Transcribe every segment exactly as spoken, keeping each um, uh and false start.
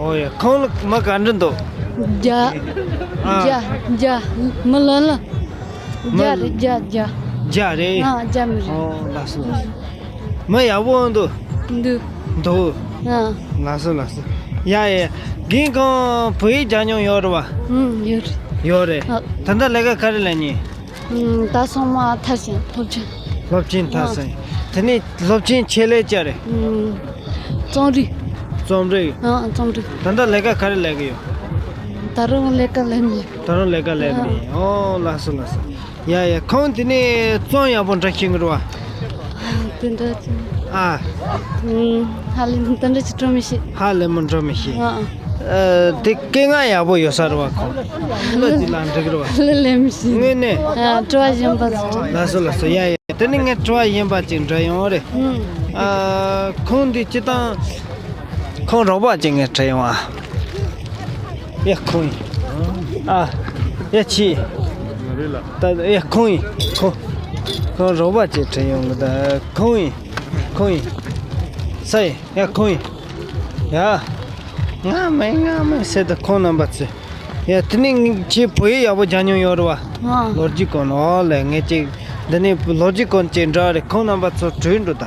ཨོ་ཡ། ཁོང་ལ་མི་ག་འདྲ་འདུག་རྒྱ། ཨ། རྒྱ། རྒྱ། མི་ལོན་ལ། རྒྱ་མི་རེད། རྒྱ། རྒྱ། རྒྱ་རེད། ཨ། རྒྱ་མི་རེད། ཨོ། ལགས་སོ། ལགས་སོ། མི་ཡག་པོ་འདུག་འདུག་འདུག་ཨ། ལགས་སོ། ལགས་སོ། ཡ་ཡ། རྒན་ཁོང་བོད་ཡིག་སྦྱང་མྱོང་ཡོད་རེད་བ། ཨུམ། ཡོད་རེད། ཡོད་རེད། ཨ། ད་ལྟ་ལས་ཀ་ག་རེ་ལས་ཉན། ཨུམ། ད་སོང་མ་མཐར་ཕྱིན་སློབ་ཆེན། སློབ་ཆེན་མཐར་ཕྱིན། དེ་ནས་སློབ་ཆེན་ཆེད་ལས་ཅི་རེད། ཨུམ། རྩོམ་རིག་རྩོམ་རིག་ཨ། རྩོམ་རིག་ད་ལྟ་ལས་ཀ་ག་རེ་ལས་ཀྱི་ཡོད། ད་རུང་ལས་ཀ་ལས་མེད། ད་རུང་ལས་ཀ་ལས་མེད། ཨོ། ལགས་སོ། ལགས་སོ། ཡ་ཡ། ཁོང་དེ་ནས་རྩོམ་ཡག་པོ་འབྲི་ཤེས་ཀྱི་རེད་བ། དེ་འདྲ་ཅིག་ཨ། ཨུམ། ཧ་ལས་དེ་འདྲ་ཅིག་འབྲི་མི་ཤེས། ཧ་ལས་མོ་འབྲི་མི་ཤེས། ཨ། ཨ། དེ་སྐད་ངག་ཡག་པོ་ཡོད་ས་རེད་བ་ཁོང་། གླུ་དེ་ལ་འགྲིག་རེད་བ། གླུ་ལེན་མི་ཤེས། དངོས་གནས། ཨ། དྲི་བ་གཞན་པ་ཅིག་ལགས་སོ། ལགས་སོ། ཡ་ཡ། དེ་ནས་ངས་དྲི་བ་གཞན་པ་ཅིག་འདྲི་ཡོང་རེད། ཨུམ། ཨ། ཁོང་འདི་སྤྱི་བཏང་ཁོང་རོགས་པ་ཅིག་ངས་དྲི་ཡོང་ཨ། ཡ་ཁོང་ཡིན། ཨ། ཡ་ཁྱི། ད་ཡ་ཁོང་ཡིན། ཁོང་། ཁོང་རོགས་པ་ཅིག་དྲི་ཡོང་གི་ད་ཁོང་ཡིན། ཁོང་ཡིན། ས་ཡིན། ཡ་ཁོང་ཡིན། ཡ། ང་མིན། ང་མིན་ཟེར་ད་ཁོང་རྣམ་པ་ཚོས། ཡ། དེ་ནས་ཁྱེད་བོད་ཡིག་ཡག་པོ་སྦྱང་མྱོང་ཡོད་རེད་བ། ཨ། ལོ་རྒྱུས་སྐོར་ནས། ཨོ་ལེ། ངས་ཅིག་འདི་ནས་ལོ་རྒྱུས་སྐོར་ཅིག་འདྲི་རེད། ཁོང་རྣམ་པ་ཚོ་དྲིས་འགྲོ་ད།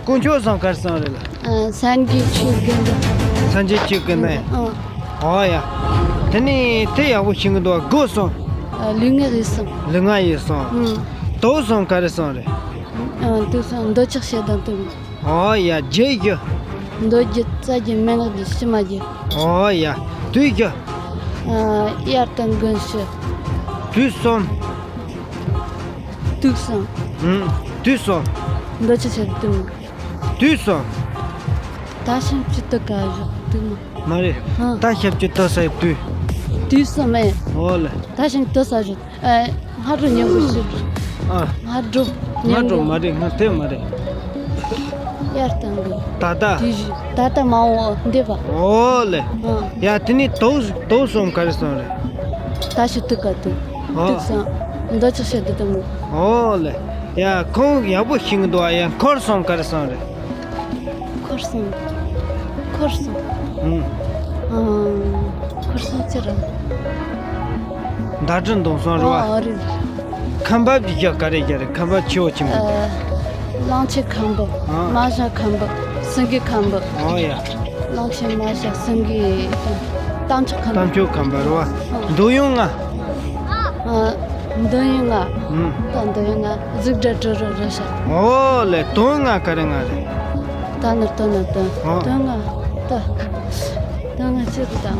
དཀོན་མཆོག་གསུམ་ག་རེ་གསུམ་རེད་ལ། ཨ། སངས་རྒྱས་ཆོས་དགེ་འདུན། སངས་རྒྱས་ཆོས་དགེ་འདུན། ཨ། ཨོ་ཡ། དེ་ནས་དེ་ཡག་པོ་ཤེས་ཀྱི་འདུག་སྒོ་གསུམ། ཨ། ལུས་ངག་ཡིད་གསུམ། ལུས་ངག་ཡིད་གསུམ། ཨ། དུག་གསུམ་ག་རེ་གསུམ་རེད། ཨ། དུག་གསུམ་འདོད་ཆགས་ཞེ་སྡང་གཏི་མུག་ཨོ་ཡ། རྒྱུ་བཞི། འདོད་རྒྱུ། རྩ་རྒྱུ། མན་ངག་རྒྱུ། ཕྱི་མ་རྒྱུ། ཨོ་ཡ། དུས་བཞི། ཨ། དབྱར་དང་དགུན་བཞི། དུས་གསུམ། དུག་གསུམ། ཨུམ། དུས་གསུམ། འདོད་ཆགས་ཞེ་སྡང་གཏི་མུག་དུས་གསུམ། ད་ཞིམ་གཅིག་ཏུ་དགའ་བཞག་དུས་མ། མ་རེད། ཨ། ད་ཞིམ་གཅིག་ཏུ་ཟ་དུས། དུས་གསུམ་མེད། ཨོ་ལེ། ད་ཞིམ་གཅིག་ཏུ་ཟ་བཞག་ཨ། སྔ་དྲོ་ཉིན་གུང་ཕྱི་དྲོ། ཨ། སྔ་དྲོ། སྔ་ཉིན་དྲོ་གུང་། མ་རེད། སྔ་དེ་མ་རེད། དབྱར་དང་དགུན། ད་ལྟ། དུས་བཞི། ད་ལྟ་མ་འོངས་འདས་པ། ཨོ་ལེ། ཨ། ཡ། དེ་ནས་དུག་དུག་གསུམ་ག་རེ་གསུམ་རེད། ད་ཞིམ་གཅིག་དུ་དགའ་དུས། ཨོ། དུག་གསུམ། འདོད་ཆགས་ཞེ་སྡང་གཏི་མུག་ཨོ་ལེ། ཡ། ཁོང་ཡག་པོ་ཤེས་ཀྱི་འདུག་ཨ། ཡ། འཁོར་གསུམ་ག་རེ་གསུམ་རེད། འཁོར་གསུམ། འཁོར་གསུམ། ཨུམ། ཨ། འཁོར་གསུམ་ཅི་རེད། མདའ་གྲི་མདུང་གསུམ་རེད་བ། ཨ། རེད། ཁ་འབབ་ཀྱི་རྒྱུ་ག་རེ་རྒྱུ་རེད། ཁ་འབབ་ཆེ་བོ་ཆེན་པོ། ཨ། གླང་ཆེན་ཁ་འབབ། ཨ། རྨ་བྱ་ཁ་འབབ། སེང་གེ་ཁ་འབབ། ཨོ་ཡ། གླང་ཆེན། རྨ་བྱ། སེང་གེ། རྟ་མཆོག་ཁ་འབབ། རྟ་མཆོག་ཁ་འབབ་རེད་བ། ཨ། འདོད་ཡོན་ལྔ། ཨ། འདོད་ཡོན་ལྔ། ཨུམ། ད་འདོད་ཡོན་ལྔ། གཟུགས་སྒྲ་དྲི་རོ་རོ་ཤ། ཨོ་ལེ། དོན་ལྔ་ག་རེ་ལྔ་རེད། ད་ནི་དོན་ལྔ་དོན། ཨོ། དོན་ལྔ། ད་དོན་ལྔ་ཅི་རེད་དམ།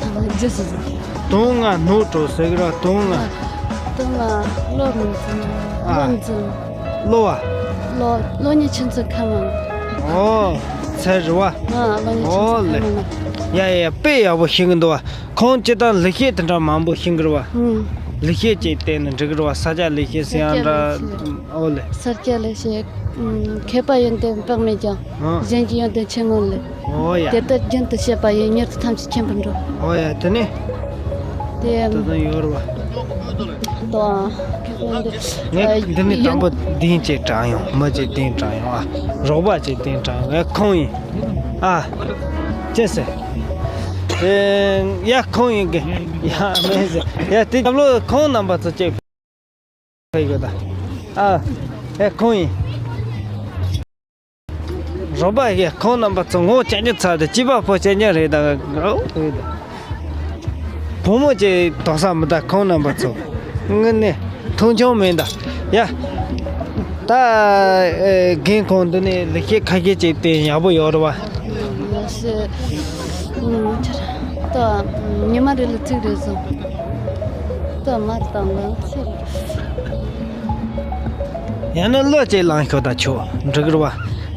ད་ནི་རྗེས་སུ་གཟིགས། དོན་ལྔ་ནོར་འགྲོ་ཟེར་གི་ར། དོན་ལྔ། དོན་ལྔ། བློ་མི་འཛིན། ཨ། བློ་འཛིན། བློ་བ། བློ། བློ་ཉིད་ཆུ་འཛིན་ཁ་མང་། ཨོ། ཚེ་རི་བ། ཨ། བློ་ཉིད་ཆུ་འཛིན་ཁ་མང་། ཨོ་ལེ། ཡ་ཡ་ཡ། དཔེ་ཡག་པོ་ཤེས་ཀྱི་འདུག་བ། ཁོང་སྤྱིར་བཏང་ལེགས་བཤད་དེ་འདྲ་མང་པོ་ཤེས་ཀྱི་རེད་བ། ཨུམ། ལེགས་བཤད་ཅིག་བལྟས་ན་འགྲིག་གི་རེད་བ། ས་སྐྱ་ལེགས་བཤད་ཟེར་ཡང་འདྲ། ས་སྐྱ་ལེགས་བཤད། ཨོ་ལེ། ས་སྐྱ་ལེགས་བཤད། ཨུམ། མཁས་པ་ཡོན་ཏན་དཔག་མེད་ཀྱང་། ཨ། གཞན་གྱི་ཡོན་ཏན་ཆེས་མངོན་ལས། ཨོ་ཡ། དེ་ལྟར་རྒྱུན་དུ་བཤད་པ་ཡིས། མྱུར་དུ་ཐམས་ཅད་མཁྱེན་པར་འགྲོ། ཨོ་ཡ། དེ་ནས། དེ། ད་དུང་ཡོད་རེད་བ། དང་། ངས་འདི་ནས་དང་པོ་གདན་ཅིག་དྲངས་ཡོང་། མི་ཅིག་གདན་དྲངས་ཡོང་ཨ། རོགས་པ་ཅིག་གདན་དྲངས་ཡོང་། ཨེ། ཁོང་ཡིན། ཨ། ཅི་ཟེར། ཨེ། ཡ། ཁོང་ཡིན་གི། ཡ། མེད་ཟེར། ཡ། དེ་སྐབས་ལོ་ཁོང་རྣམ་པ་ཚོ་ཅིག་ཕེབས་ཡོད་ད། ཨ། ཨེ། ཁོང་ཡིན། རོགས་པ་ཡིན། ཁོང་རྣམ་པ་ཚོ་ངོ་ཅན་ཉི་ཚ་དེ་སྐྱེས་པ་ཕོ་ཅན་ཉི་རེད་ད། ཨོ། བུ་མོ་ཅིག་དོགས་ས་མི་ད། ཁོང་རྣམ་པ་ཚོ་དངོས་གནས་མཐོང་ཆུང་མིན་ད། ཡ། ད། ཨེ། རྒན་ཁོང་འདི་ནས་ལེགས་བཤད་ཁ་ཤས་ཅིག་བསྟན་ཡག་པོ་ཡོད་རེད་བ། ལེགས་བཤད། ཨུམ། ད་ཉི་མ་རེ་ལ་ཚིག་རེ་བཟུང་། ད་མར་བཏང་ལ་ཚིག་ཡང་ན་གླུ་ཅིག་བླངས་ཤོག་ད་ཆོག་འགྲིག་རེད་བ།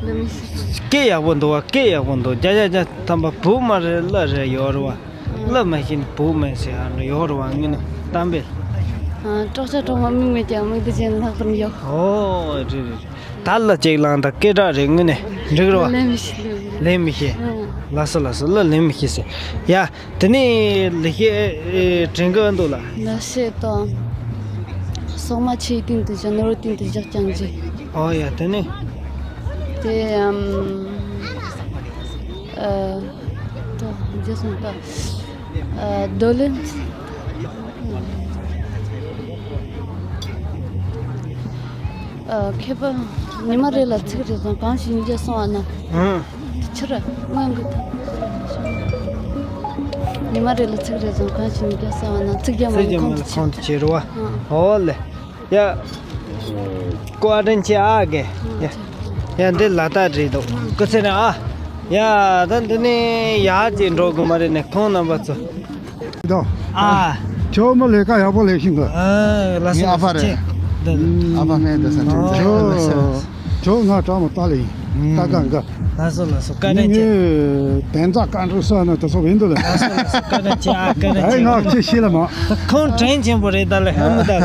ལེགས་བཤད། སྐད་ཡག་པོ་འདུག་བ། སྐད་ཡག་པོ་འདུག་བརྒྱ་ཆ་བརྒྱ་ཐམ་པ་བོད་མ་རེད། གླུ་རེད་ཡོད་རེད་བ། གླུ་མ་ཤེས་ན་བོད་མིན་ཟེར་ཡ་ཡོད་རེད་བ། ངས་ནི་གཏམ་དཔེ། ཨ། སྲོག་ཆགས་གྲོག་མ་མིག་མེད་ཀྱང་། མིག་ཏོ་ཅན་ལྷག་པར་མགྱོགས། ཨོ། རེད་རེད་རེད། ད་གླུ་ཅིག་བླངས་ད་སྐད་གྲགས་རེད། ངས་ནི་འགྲིག་རེད་བ། ལེན་མི་ཤེས། ལེན་མི་ཤེས། ཨ། ལགས་སོ་ལགས་སོ། གླུ་ལེན་མི་ཤེས་ཟེར། ཡ། དེ་ནས་ལེགས་བཤད་དྲན་གི་འདུག་ལ། ལེགས་བཤད་དང་། སྲོག་མ་ཆུའི་སྟེང་དུ་བཞག་ནོར་བུ་སྟེང་དུ་བཞག་ཀྱང་འཇིག་ཨོ་ཡ། དེ་ནས། དེ་ཨམ། ཨ། ད་འཇུ་སོང་ད། ཨ། རྡོ་ལེན། ཨ། མཁས་པ། ཉི་མ་རེ་ལ་ཚིག་རེ་བཟང་གང་ཞིག་ཉིད་ཀྱང་གསང་བ་ན། ཨང་། ཕྱིར་སྔོན་གྱི། ཉི་མ་རེ་ལ་ཚིག་རེ་བཟང་གང་ཞིག་ཉིད་ཀྱང་གསང་བ་ན། ཚིག་བརྒྱ་མ་ཚིག་ལ་བརྒྱ་མ་ཁོང་དུ་ཆུད་ཟེར་བ། ཨང་། ཨོ་ལེ། ཡ། བཀའ་དྲིན་ཆེ་ཨ་གེ། ཡ། ཡ་འདི་ལ་ད་རེད་དོ། སྐུ་ཚེ་རིང་ཨ། ཡ། ད་འདི་ནས་ཡར་ཅིག་འགྲོ་དགོས་མ་རེད་ནས་ཁོང་རྣམ་པ་ཚོ། དོ། ཨ། ཁྱོད་མ་ལས་ཀ་ཡག་པོ་ལས་ཤིང་གི། ཨ། ལ་སོ་ངའི་ཨ་ཕ་རེད། ཨ་ཕ་ངའི་དེ་ས་ཁྱོད། ཁྱོད་ང་གྲོགས་མོ་ལྟ་ལ་ཡིན། ལྟ་ག་འགའ། ལ་སོ་ལ་སོ་བཀའ་དྲིན་ཆེ། ངས་དན་རྩ་བཀའ་འགྲོ་ས་ན་དེ་ཚོ་བིན་འདུག་ལ། ལ་སོ་ལ་སོ་བཀའ་དྲིན་ཆེ་ཨ། བཀའ་དྲིན་ཆེ། ཨེ་ང་ཁྱེད་ཤེས་ལ་མ། ཁོང་དྲིན་ཆེན་པོ་རེད་ད་ལ་ཧ་མི་ད་ལ།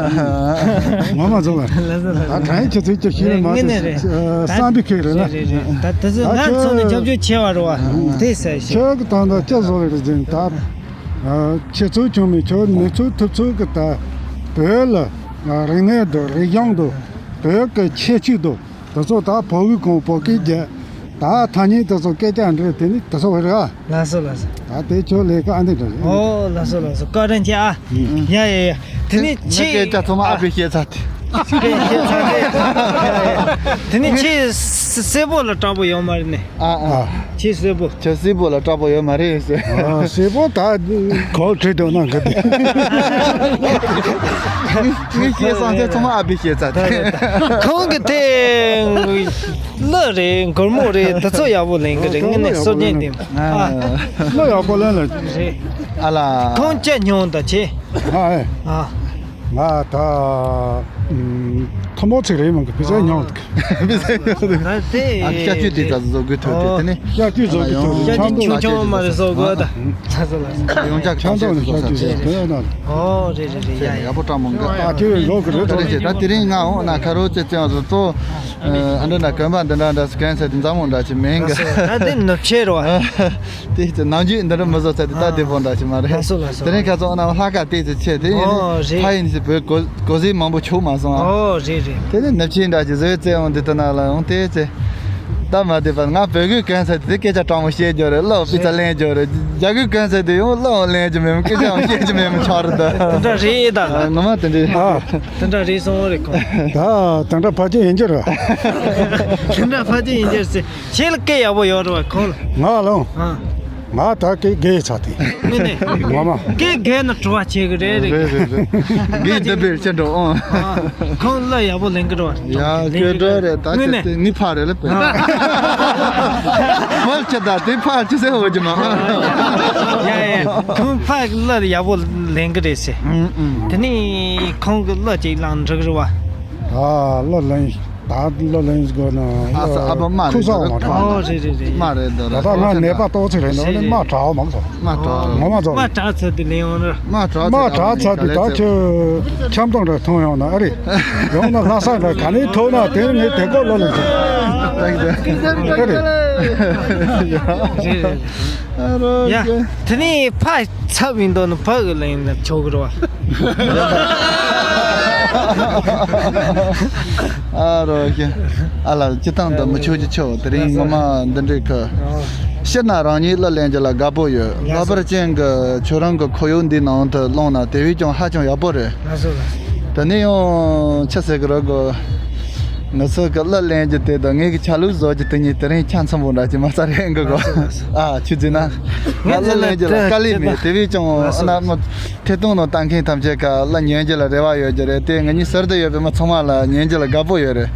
ངོ་མ་ཚོ་ལ། ལ་སོ་ལ་སོ། ད་དྲིན་ཆེ་ཚུལ་ཁྱེད་ཤེས་ལ་མ། ངས་ནས་རེད། བསམ་པའི་ཁེ་རེད་ལ། རེད་རེད་རེད། ད་དེ་ཚོ་ང་ཚོ་ནས་རྒྱབ་སྐྱོར་ཆེ་བ་རེད་བ། དེ་ས་ཤེས། ཁྱོད་ཀྱི་དང་ད་ཅི་བཟོ་རེད་ཟིན་ད། ཁྱེད་ཚོ་ཆུང་མི་ཁྱོད་ནུས་ཚོད་ཐུབ་ཚོད་ཀྱི་ད། བོད་ལ། རིག་གནས་དང་རིག་གཞུང་དང་། བོད་ཀྱི་ཁྱད་ཆོས་དང་། དེ་ཚོ་ད་བོད་ཀྱི་གོང་བོད་སྐད་རྒྱ། ད་ཐ་སྙད་དེ་ཚོ་སྐད་ཆ་འདྲ་དེ་ནི་དེ་ཚོ་བོད་ར། ལ་སོ་ལ་སོ། ད་དེ་ཁྱོད་ལས་ཀ་ཨ་འདི་འདྲ་རེད། ཨོ་ལ་སོ་ལ་སོ། བཀའ་དྲིན་ཆེ་ཨ། ཡ་ཡ་ཡ། དེ་ནི་ངའི་ཆེ་སྐད་ཆ་ཚང་མ་ཨ་ཕས་བཤད་ཚར་ཏེ། དེ་ནི་ཆེ་སེ་པོ་ལ་དྲང་པོ་ཡོད་མ་རེད་ནི། ཨ་ཨ། ཁྱེད་སེ་པོ། ཁྱེད་སེ་པོ་ལ་སྐྲག་པ་ཡོད་མ་རེད་ཟེར། ཨ། སེ་པོ་ད་གོ་ཁྲིད་འདུག་ན་གི་དེ། ངས་བཤད་སོང་ཚེ་ཚང་མ་ཨ་བི་བཤད་ཚར་ཏེ། ཁོང་གི་དེ་གླུ་རེད། མགུར་མོ་རེད། དེ་ཚོ་ཡག་པོ་ལེན་གི་རེད། དངོས་གནས་སྲོལ་རྒྱུན་ལྡན་པ། ཨ། གླུ་ཡག་པོ་ལེན་ལ། རེད། ཨ་ལ། ཁོང་ཅི་སྙིང་ད་ཆེ། ཨ་ཨེ། ཨ། ང་ད་ཐུ་མོ་ཚིག་རེད་མང་གི་ཕི་ཟ་ཉོང་། ཕི་ཟ་ཉོང་། ད་དེ་ཨ་ཤ་ཆུ་དེ་ད་བཟོ་དགོས་ཐོག་དེ་དེ་ནི་ཤ་ཆུ་བཟོ་དགོས་ཐོག་དེ་ཆམ་ཏོག་ཆུང་ཆུང་མ་རེད་བཟོ་དགོས་ད། ཡོང་ཆ་ཆམ་ཏོག་ནི་ཤ་ཆུ་བཟོ་དེ་ཡོད་ན། ཨོ་རེད་རེད་རེད། ཡ་ཡ། ཡག་པོ་སྤྲང་མོ་འགའ། ད་དེ་བས་ལོག་གི་རེད། ད་རེད་ཅེ་ད་དེ་རིང་ང་འོང་ན་ཁ་རོ་ཅེ་ཅེ་བཟོ་ཏོ། ཨ་འདྲ་ན་གོན་པ་འདི་འདྲ་འདྲ་སུ་གན་ཚད་འཛམ་མོ་འདྲ་ཅེ་མེད་འགའ། ད་དེ་ནུབ་ཆེ་རོ། དེ་ནམ་རྒྱུན་འདི་འདྲ་མི་བཟོ་ཚད་དེ་ད་དེ་བོ་འདྲ་ཅིག་མ་རེད། ལགས་སོ་ལགས་སོ། དེ་རིང་ཁ་སང་ན་ལྷ་ཁ་དེ་ཚེ་ཆེ་དེ་ཡིན། ཨོ་རེད། ཕ་ཡིན་ཚེ་བོད་གོ་གོ་ཟི་མང་པོ་ཆོག་མ་སོང་ཨ། ཨོ་རེད་རེད། དེ་ནི་ནུབ་ཆིན་འདྲ་ཅིག་བཟོས་ཚེ་འོང་དེ་ལྟ་ན་ལ་འོང་དེ་ཚེ། ད་མ་བདེ་བ་ང་བོད་གོས་གན་ཚེ་དེ་སྐད་ཆ་དྲང་མོ་བཤད་རྒྱུ་རེད། གློག་པི་ཚ་ལེན་རྒྱུ་རེད། རྒྱ་གོས་གན་ཚེ་དེ་ཡང་གློག་ལེན་རྒྱུ་མེད་མོ་སྐད་ཆ་བཤད་རྒྱུ་མེད་མོ་ཆགས་རེད་ད། དེ་འདྲ་རེད་ད། ངོ་མ་དེ་འདྲ། ཨ། དེ་འདྲ་རེད་སོང་རེད་ཁོང་། ད་དེ་འདྲ་ཕལ་ཆེར་ཡིན་རྒྱུ་རེད། དེ་འདྲ་ཕལ་ཆེར་ཡིན་རྒྱུ་རེད་ཟེར། ཁྱེད་ལ་སྐད་ཡག་པོ་ཡོད་རེད་བ་ཁོང་ལ། ང་ལོ། ཨ། ང་ད་སྐད་རྒས་ཚར་ཏེ། དངོས་གནས། ངོ་མ། སྐད་རྒས་ན་བྲོ་བ་བྱེད་གི་རེད་རེད། རེད་རེད་རེད། རྒས་འདི་བེར་ཆེ་འགྲོ་ཨང་། ཨ། ཁོང་ལ་ཡག་པོ་ལེན་གི་རེད་བ། ཡ་སྐད་འགྲོ་རེད་ད། དངོས་གནས། ཁྱེད་དེ་ངའི་ཕ་རེད་ལ་བེར། ཨ། མར་ཁྱེད་ད་དེ་ཕ་ཁྱེད་ཟེར་འོ་ཅི་མ། ཡ་ཡ། ཁོང་ཕ་གི་ལ་ཡག་པོ་ལེན་གི་རེད་ཟེར། ཨུ་ཨུ། དེ་ནས་ཁོང་གི་ལ་ཅིག་ལང་འགྲིག་རེད་བ། ཨ་ལ་ལེན། ད་ལོ་ལེན་དགོས་ན། ཨ་ས་ཨ་ཕ་མ་རེད། ཁུ་སོག་མ་དྲག་ཨོ་རེད་རེད་རེད། མ་རེད་འདི་ར། ད་ལྟ་ང་ནད་པ་ཏོག་ཙམ་རེད་ནོ་ནི་མ་དྲག་མང་སོང་། མ་དྲག་ངོ་མ་ཚོ། མ་དྲག་ཚར་དུས་ལེན་ཡོང་ན། མ་དྲག་མ་དྲག་ཚར་དུས་ད་ཁྱོད་འཆམ་སྟངས་རེ་མཐོང་ཡོང་ན་ཨ་རེད། ཡོང་ན་ལྷ་ས་ར་ག་ནས་ཐོག་ན་དེ་ངས་དེ་ཀོ་ལོ་ལེན་ཚེ། ཨ་རེད། རེད་རེད། ཡ། དེ་ནས་ཕ་ཚབ་ཡིན་མདོག་ནི་ཕ་གི་ལ་ཡིན་ན་ཆོག་གི་རེད་བ། ཨ་རོ་ཁྱེད། ཨ་ལ་སྤྱི་བཏང་དུ་མི་ཆོག་ཅི་ཆོག་དེ་རིང་ངོ་མ་འདི་འདྲའི་ཁ། སྤྱིར་ན་རང་ཉིད་གླུ་ལེན་རྒྱུ་ལ་དགའ་པོ་ཡོད། ལྷག་པར་ཅན་གྱི་ཁྱོད་རང་གི་ཁོར་ཡུག་འདིའི་ནང་དུ་ལྷུང་ན་དེ་བས་ཀྱང་ཧ་ཅང་ཡག་པོ་རེད། དེ་ནས་ཡང་ཆི་ཟེར་གི་རེད་གོ། ང་ཚོ་གི་གླུ་ལེན་རྒྱུ་དེ་དང་ངེད་ཀྱི་ཆ་ལུགས་བཟོ་རྒྱུ་དེ་གཉིས་དེ་རིང་ཆ་མཚུངས་པོ་འདྲ་ཅིག་མ་ཚར་ཡིན་གི་གོ། ཨ་ཆུ་འཛིན་ན། ང་གླུ་ལེན་རྒྱུ་ལ་དཀའ་ལས་མེད། དེ་བས་ཀྱང་ཨ་ན་མ་ཐད་གཏོང་ནང་ལྟ་མཁན་ཐམས་ཅད་ཀ་གླུ་ཉན་རྒྱུ་ལ་རེ་བ་ཡོད་རྒྱུ་རེད་དེ། ང་གཉིས་ཟུར་དུ་ཡོད་པའི་མི་ཚང་མ་ལ་ཉན་རྒྱུ་ལ་དགའ་པོ་ཡོད་རེད།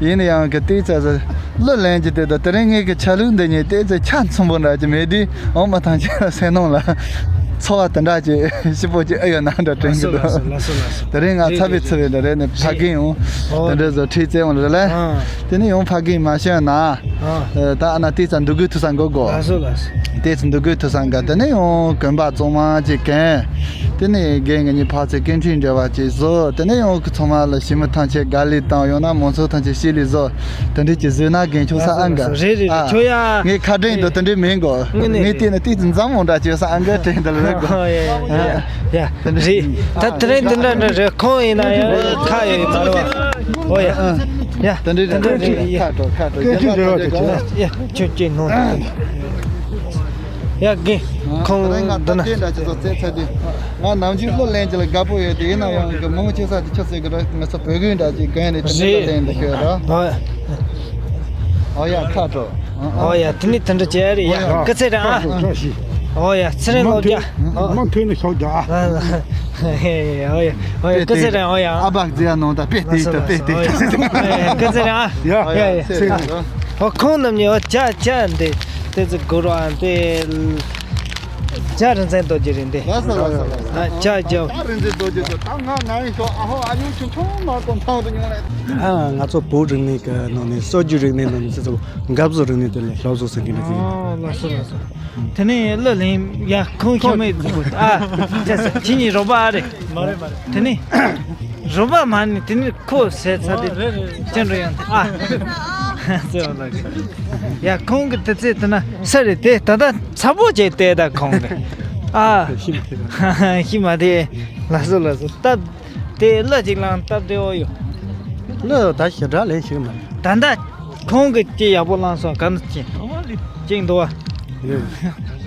ཡིན་ན་ཡང་གི་ཏིག་ཙ་ཙ་གླུ་ལེན་རྒྱུ་དེ་དང་དེ་རིང་ངེད་ཀྱི་ཆ་ལུགས་འདི་གཉིས་ཏིག་ཙ་ཆ་མཚུངས་པོ་འདྲ་ཅིག་མེད་དུས་འོ་མ་ཐམས་ཅད་ལ་སེམས་ནང་ལ་ཚོར་བ་དེ་འདྲ་ཅིག་ཞིབ་པོ་ཅིག་ཨེ་ཡོད་ན་འདྲ་དྲན་གི་འདུག། དེ་རིང་ང་ཚ་བའི་ཚི་བའི་འདྲ་རེད་ནས་ཕ་རྒན་ཡང་དེ་འདྲ་བཟོ་ཁྲིད་བཙལ་འོང་རེད་ལ། དེ་ནས་ཡང་ཕ་རྒན་མ་ཤོད་ན། ཨ། ད་ཨ་ན་ཏིག་ཙ་འདུག་དགོས་ཐུག་ས་འགོ་དགོ། ལགས་སོ་ལགས་སོ། ཏིག་ཙ་འདུག་དགོས་ཐུག་ས་འགའ་དེ་ནས་ཡང་གོན་པ་གཙང་མ་ཅིག་གོན། དེ་ནས་རྒན་ང་གཉིས་ཕར་ཚུར་སྐད་འཕྲིན་འབྲེལ་བ་ཅིག་བཟོ། དེ་ནས་ཡང་ཁོ་ཚང་མ་ལ་ཞི་མི་ཐམས་ཅད་དགའ་ལས་དང་ཡང་ན་མང་ཚོགས་ཐམས་ཅད་ཤེས་ལས་བཟོ། དེ་འདྲས་ཅིག་བཟོས་ན་རྒན་ཁྱོད་ས་ཨ་འགའ། རེད་རེད་རེད། ཨ། ཁྱོད་ཡ། ངས་ཁ་དྲན་འདུག་དེ་འདྲས་མིན་གོ། དངོས་གནས་ངས་བལྟས་ན་ཏིག་ཙ་འཛམ་མོ་འདྲ་ཅིག་ས་ཨ་འགའ་དྲན་འདུག་ལ་རེད་གོ། ཡ་ཡ་ཡ། རེད། ད་དེ་རིང་འདི་འདྲ་འདྲ་རེད། ཁོང་ཡིན་ན་ཡང་ཁ་ཡོད་མ་རེད་བ། ཨོ་ཡ། ཡ། དེ་འདྲ་རེད། ཡ། ཁ་དྲོ་ཁ་དྲོ། སྐད་ཅིག་རེད་བ་དེ་ཁྱོད། ཡ། ཁྱོད་ཀྱིས་ནོར་འདུག། ཡ་དགེ། ཁོང་ད་ལྟ་ང་འདི་ན་ཐབས་ཤེས་འདྲ་ཅིག་ཚོ་བཙལ་ཚར་དུས། ང་ནམ་རྒྱུན་གླུ་ལེན་རྒྱུ་ལ་དགའ་པོ་ཡོད་དེ། ཡིན་ན་ཡང་གི་མང་ཆེ་ས་དེ་ཆི་ཟེར་གི་ར། ང་ཚོ་བོད་གོས་འདྲ་ཅིག་གོན་ནས་དེ་འདྲ་རེད། ལེན་འདི་ཤོད་ར། ཨོ་ཡ། ཁ་དྲོ། ཨོ་ཡ། དེ་ནི་དེ་འདྲ་བྱས་རེད། ཡ་སྐུ་ཚེ་རིང་ཨ། ཨོ་ཡ། ཚེ་རིང་ལོ་བརྒྱ། མ་མཐུན་ནི་ཤོག་རྒྱ། ཨོ་ཡ། ཨོ་ཡ། ཨོ་ཡ། སྐུ་ཚེ་རིང་། ཨོ་ཡ། ཨ་བག་རྫི་ཡ་ནང་ད་པེ་ཏི་ད་པེ་ཏི། ཨོ་ཡ། སྐུ་ཚེ་རིང་ཨ། ཡ་ཡ། ཡ་ཡ། ཚེ་རིང་། ཨོ་ཁོང་རྣམ་གཉིས། ཨོ་ཅག་ཅག་འདི་ཏེ་ཙི་གུ་རུ་ཨ་ཏེ། ཅག་རིག་འཛིན་རྡོ་རྗེ་རེད་འདི། ལགས་སོ་ལགས་སོ་ལགས་སོ། ཨ་ཅག་ཅག་ད་རིག་འཛིན་རྡོ་རྗེ་ཚོ་ད་ང་ང་ཡིན་ཤོག་ཨ་ཧོ། ཨ་ཉུང་ཆུང་ཆུང་མ་གཏོང་ཐང་དུ་ཉུང་ལེ། ཨ་ང་ཚོ་བོད་རིག་གནས་ཀྱི་ནང་ནས་སྲོལ་རྒྱུན་རིག་གནས་ནང་ནས་ཚོ་འགབ་བཟོ་རིག་གནས་དེ་ལ་སློབ་གསོ་ཟིན་གྱི་འདུག་ཨ་ལགས་སོ་ལགས་སོ། དེ་ནས་གླུ་ལེན་ཡ་ཁོང་ཁྱོད་མེད་ཟིག་གོ་ཨ། ཅག་ཁྱེད་གཉིས་རོགས་པ་ཨ་རེད། མ་རེད་མ་རེད། དེ་ནས་རོགས་པ་མ་ནི་དེ་ནས་ཁོ་ཟས་ཚ་དེ་ཅན་རུ་ཡང་ཨ། ཟེར་བ་ལ་གི། ཡ་ཁོང་གི་དུས་ཚོད་དེ་ན་ས་རེད་དེ། ད་ལྟ་ཚ་པོ་བྱས་བལྟས་ད་ཁོང་གི་ཨ། ཤི་མ་དེ། ལགས་སོ་ལགས་སོ། སྟབས་དེ་གླུ་ཅིག་བླངས་སྟབས་བདེ་བོ་ཡོད། གླུ་ད་ཞེ་དྲག་ལེན་ཤེས་མ་རེད། ད་ལྟ་ཁོང་གི་ཅི་ཡག་པོ་བླངས་སོང་། ག་ནས་ཅི་ཅིག་འདུག་བ། ཡོད།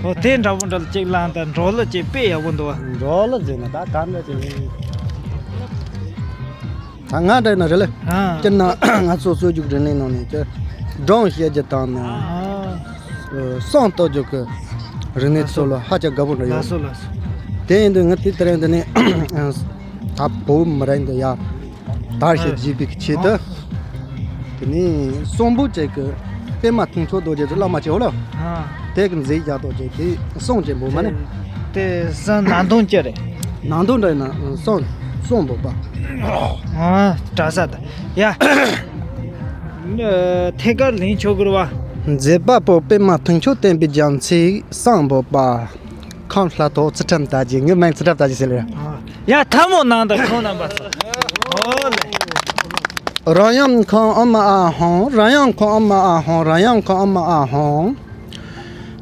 ཨོ་དེ་འདྲ་པོ་འདྲ་ལ་ཅིག་བླངས་ད། འབྲོག་གླུ་ཅིག་དཔེ་ཡག་པོ་འདུག་བ། འབྲོག་གླུ་ཟེར་ན་ད་ག་འདྲ་ཅིག་ཡིན། ད་ང་འདྲ་ན་རེད་ལེ། ཨ། སྤྱིར་ན་ང་ཚོ་སྲོལ་རྒྱུན་རིག་གནས་ནང་ནས་ཀྱི་སྒྲུང་བཤད་རྒྱུ་དང་ནི། ཨ། སྲུང་བཏོད་རྒྱུ་གི་རིག་གནས་ཚོ་ལ་ཧ་ཅང་དགའ་པོ་འདྲ་ཡོད། ལགས་སོ་ལགས་སོ། དེ་ཡིན་དུས་ང་དེ་དེ་རིང་འདི་ནས་ད་བོད་མི་རིགས་འདི་ཡར་དར་ཞིང་རྒྱས་པའི་ཆེད་དུ། དེ་ནས་གསུང་འབུམ་བཅས་ཀྱི་པད་མ་ཐུན་མཆོག་རྡོ་རྗེ་གི་བླ་མ་ཆེ་བོ་ལ། ཨ། དེ་གི་མཛད་བཞག་རྡོ་རྗེ་དེ་གསུང་ཆེན་པོ་མ་ནི། དེ་གསུང་ནང་དོན་ཅི་རེད། ནང་དོན་འདྲ་ཡིན་ན་གསུང་གསུང་འབུམ་པ། ཨ། གྲྭ་ས་ད་ཡ། ཐད་ཀར་ལེན་ཆོག་གི་རེད་བ། མཛད་པ་པོ་པད་མ་ཐུན་མཆོག་བསྟན་པའི་རྒྱལ་མཚན་གསུང་འབུམ་པ། ཁམས་ལྷ་ཐོག་ཚུལ་ཁྲིམས་དར་རྒྱས། ངའི་མིང་ཚུལ་ཁྲིམས་དར་རྒྱས་ཟེར་ལ། ཡ་ཐལ་མོ་ནང་དུ་ཁོང་རྣམ་པ་ཚོ། ཨོ་ལེ། རང་ཡང་ཁོང་ཨ་མ་ཨ་ཧོང་། རང་ཡང་ཁོང་ཨ་མ་ཨ་ཧོང་། རང་ཡང་ཁོང་ཨ་མ་ཨ་ཧོང་།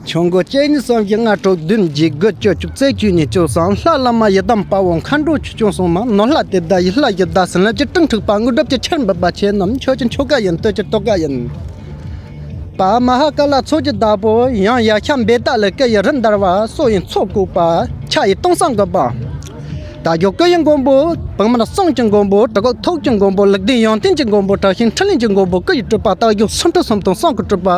ཆུང་འགོ་གཅིག་གཉིས་གསུམ་བཞི་ལྔ་དྲུག་བདུན་བརྒྱད་དགུ་བཅུ་བཅུ་གཅིག་བཅུ་གཉིས་བཅུ་གསུམ། ལྷ་བླ་མ་ཡི་དམ་དཔའ་བོ་མཁའ་འགྲོ་ཆོས་སྐྱོང་སྲུང་མ། ནོར་ལྷ་དེ་བདག་ཡིད་ལྷ་ཡི་བདག་ཟིན་ལ་ཅི་སྤྲིང་འཁྲིགས་པ་དངོས་གྲུབ་ཀྱི་ཆར་འབབ་པ་ཁྱེད་རྣམས་མཆོད་ཅིང་ཆོ་ག་ཡིན། བསྟོད་ཅིང་སྟོད་ག་ཡིན། པ་མ་ཧཱ་ཀཱ་ལ་ཚོགས་ཀྱི་བདག་པོ། ཡང་ཡ་ཤ་འབེ་ཏ་ལི་སྐུ་ཡི་རི་འདར་བ། སོ་ཡི་མཚོ་བཀོད་པ། ཆ་ཡི་སྟོང་སང་གི་པ། ད་རྒྱུ་སྐུ་ཡི་མགོན་པོ། བུ་མར་གསུང་གི་མགོན་པོ། གྲི་གུག་ཐུགས་ཀྱི་མགོན་པོ། ལུགས་ལྡན་ཡོན་ཏན་གྱི་མགོན་པོ། དྲག་ཤུལ་འཕྲིན་ལས་ཀྱི་མགོན་པོ། སྐུ་ཡི་སྤྲུལ་པ། རྟགས་བཞོན་སུམ་ཁྲི་སུམ་སྟོང་གསུང་གི་སྤྲུལ་པ།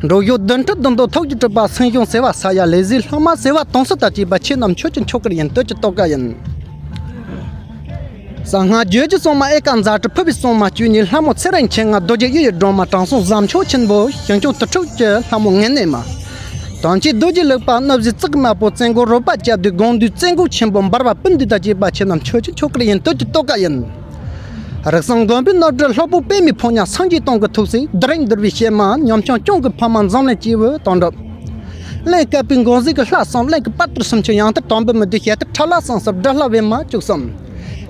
འགྲོ་བཞོན་བདུན་ཁྲི་བདུན་སྟོང་ཐུགས་ཀྱི་སྤྲུལ་པ། སེམས་བཞོན་སེ་བ་ས་ཡ་ལས་ཟིན་ལྷག་མ་སེ་བ་དུང་སོ་དང་བཅས་པ་ཁྱེད་རྣམས་མཆོད་ཅིང་ཆོ་གར་ཡིན། བསྟོད་ཅིང་སྟོད་གར་ཡིན། གསང་སྔགས་རྒྱུད་ཀྱི་སྲུང་མ་ཨེ་ཀ་ཛ་དྲུག་ཕུར་བུའི་སྲུང་མ་བཅུ་གཉིས། ལྷ་མོ་ཚེ་རིང་མཁྱེན་བརྩེ་རྡོ་རྗེ་གཡུ་ཡི་སྒྲོན་མ། དྲང་སྲོང་གཟབ་མཆོག་ཆེན་པོ་ཞིང་སྐྱོང་དུར་ཁྲོད་ཀྱི་ལྷ་མོ་ངན་ནེ་མ། དམ་ཅན་རྡོ་རྗེ་ལུགས་པ་གནག་བཞི་གཙུག་མ་པོ། བཙན་མགོན་རོལ་པ་རྐྱབ་དུས་དགོངས་འདུས་བཙན་མགོན་ཆེན་པོ་འབར་བ་སྤུན་བདུན་དང་བཅས་པ་ཁྱེད་རྣམས་མཆོད་ཅིང་ཆོ་གར་ཡིན། བསྟོད་ཅིང་སྟོད་གར་ཡིན། རིགས་གསུམ་མགོན་པོའི་རྣམ་སྤྲུལ་ལྷུན་པོ་པདྨའི་ཕོ་ཉ། སངས་རྒྱས་སྟོང་གི་ཐུགས་སྲས། རྡོ་རིང་འདུལ་བའི་གཤེད་མ། ཉམ་ཆུང་སྐྱོང་གི་ཕ་མ། འཛམ་གླིང་སྐྱེས་བུ་དོན་གྲུབ། གླིང་བཀའ་པོད་འགོ་འཛིན་གྱི་ལྷ་གསུམ། གླིང་གི་དཔའ་རྟུལ་སུམ་ཅུ། ཡང་སྟོད་དྲང་པོ་མི་བདུན། ཞལ་སྟོད་ཁྲ་ལ་གསུམ་གསུམ། དགྲ་ལྷ་བི་མ་བཅུ་གསུམ།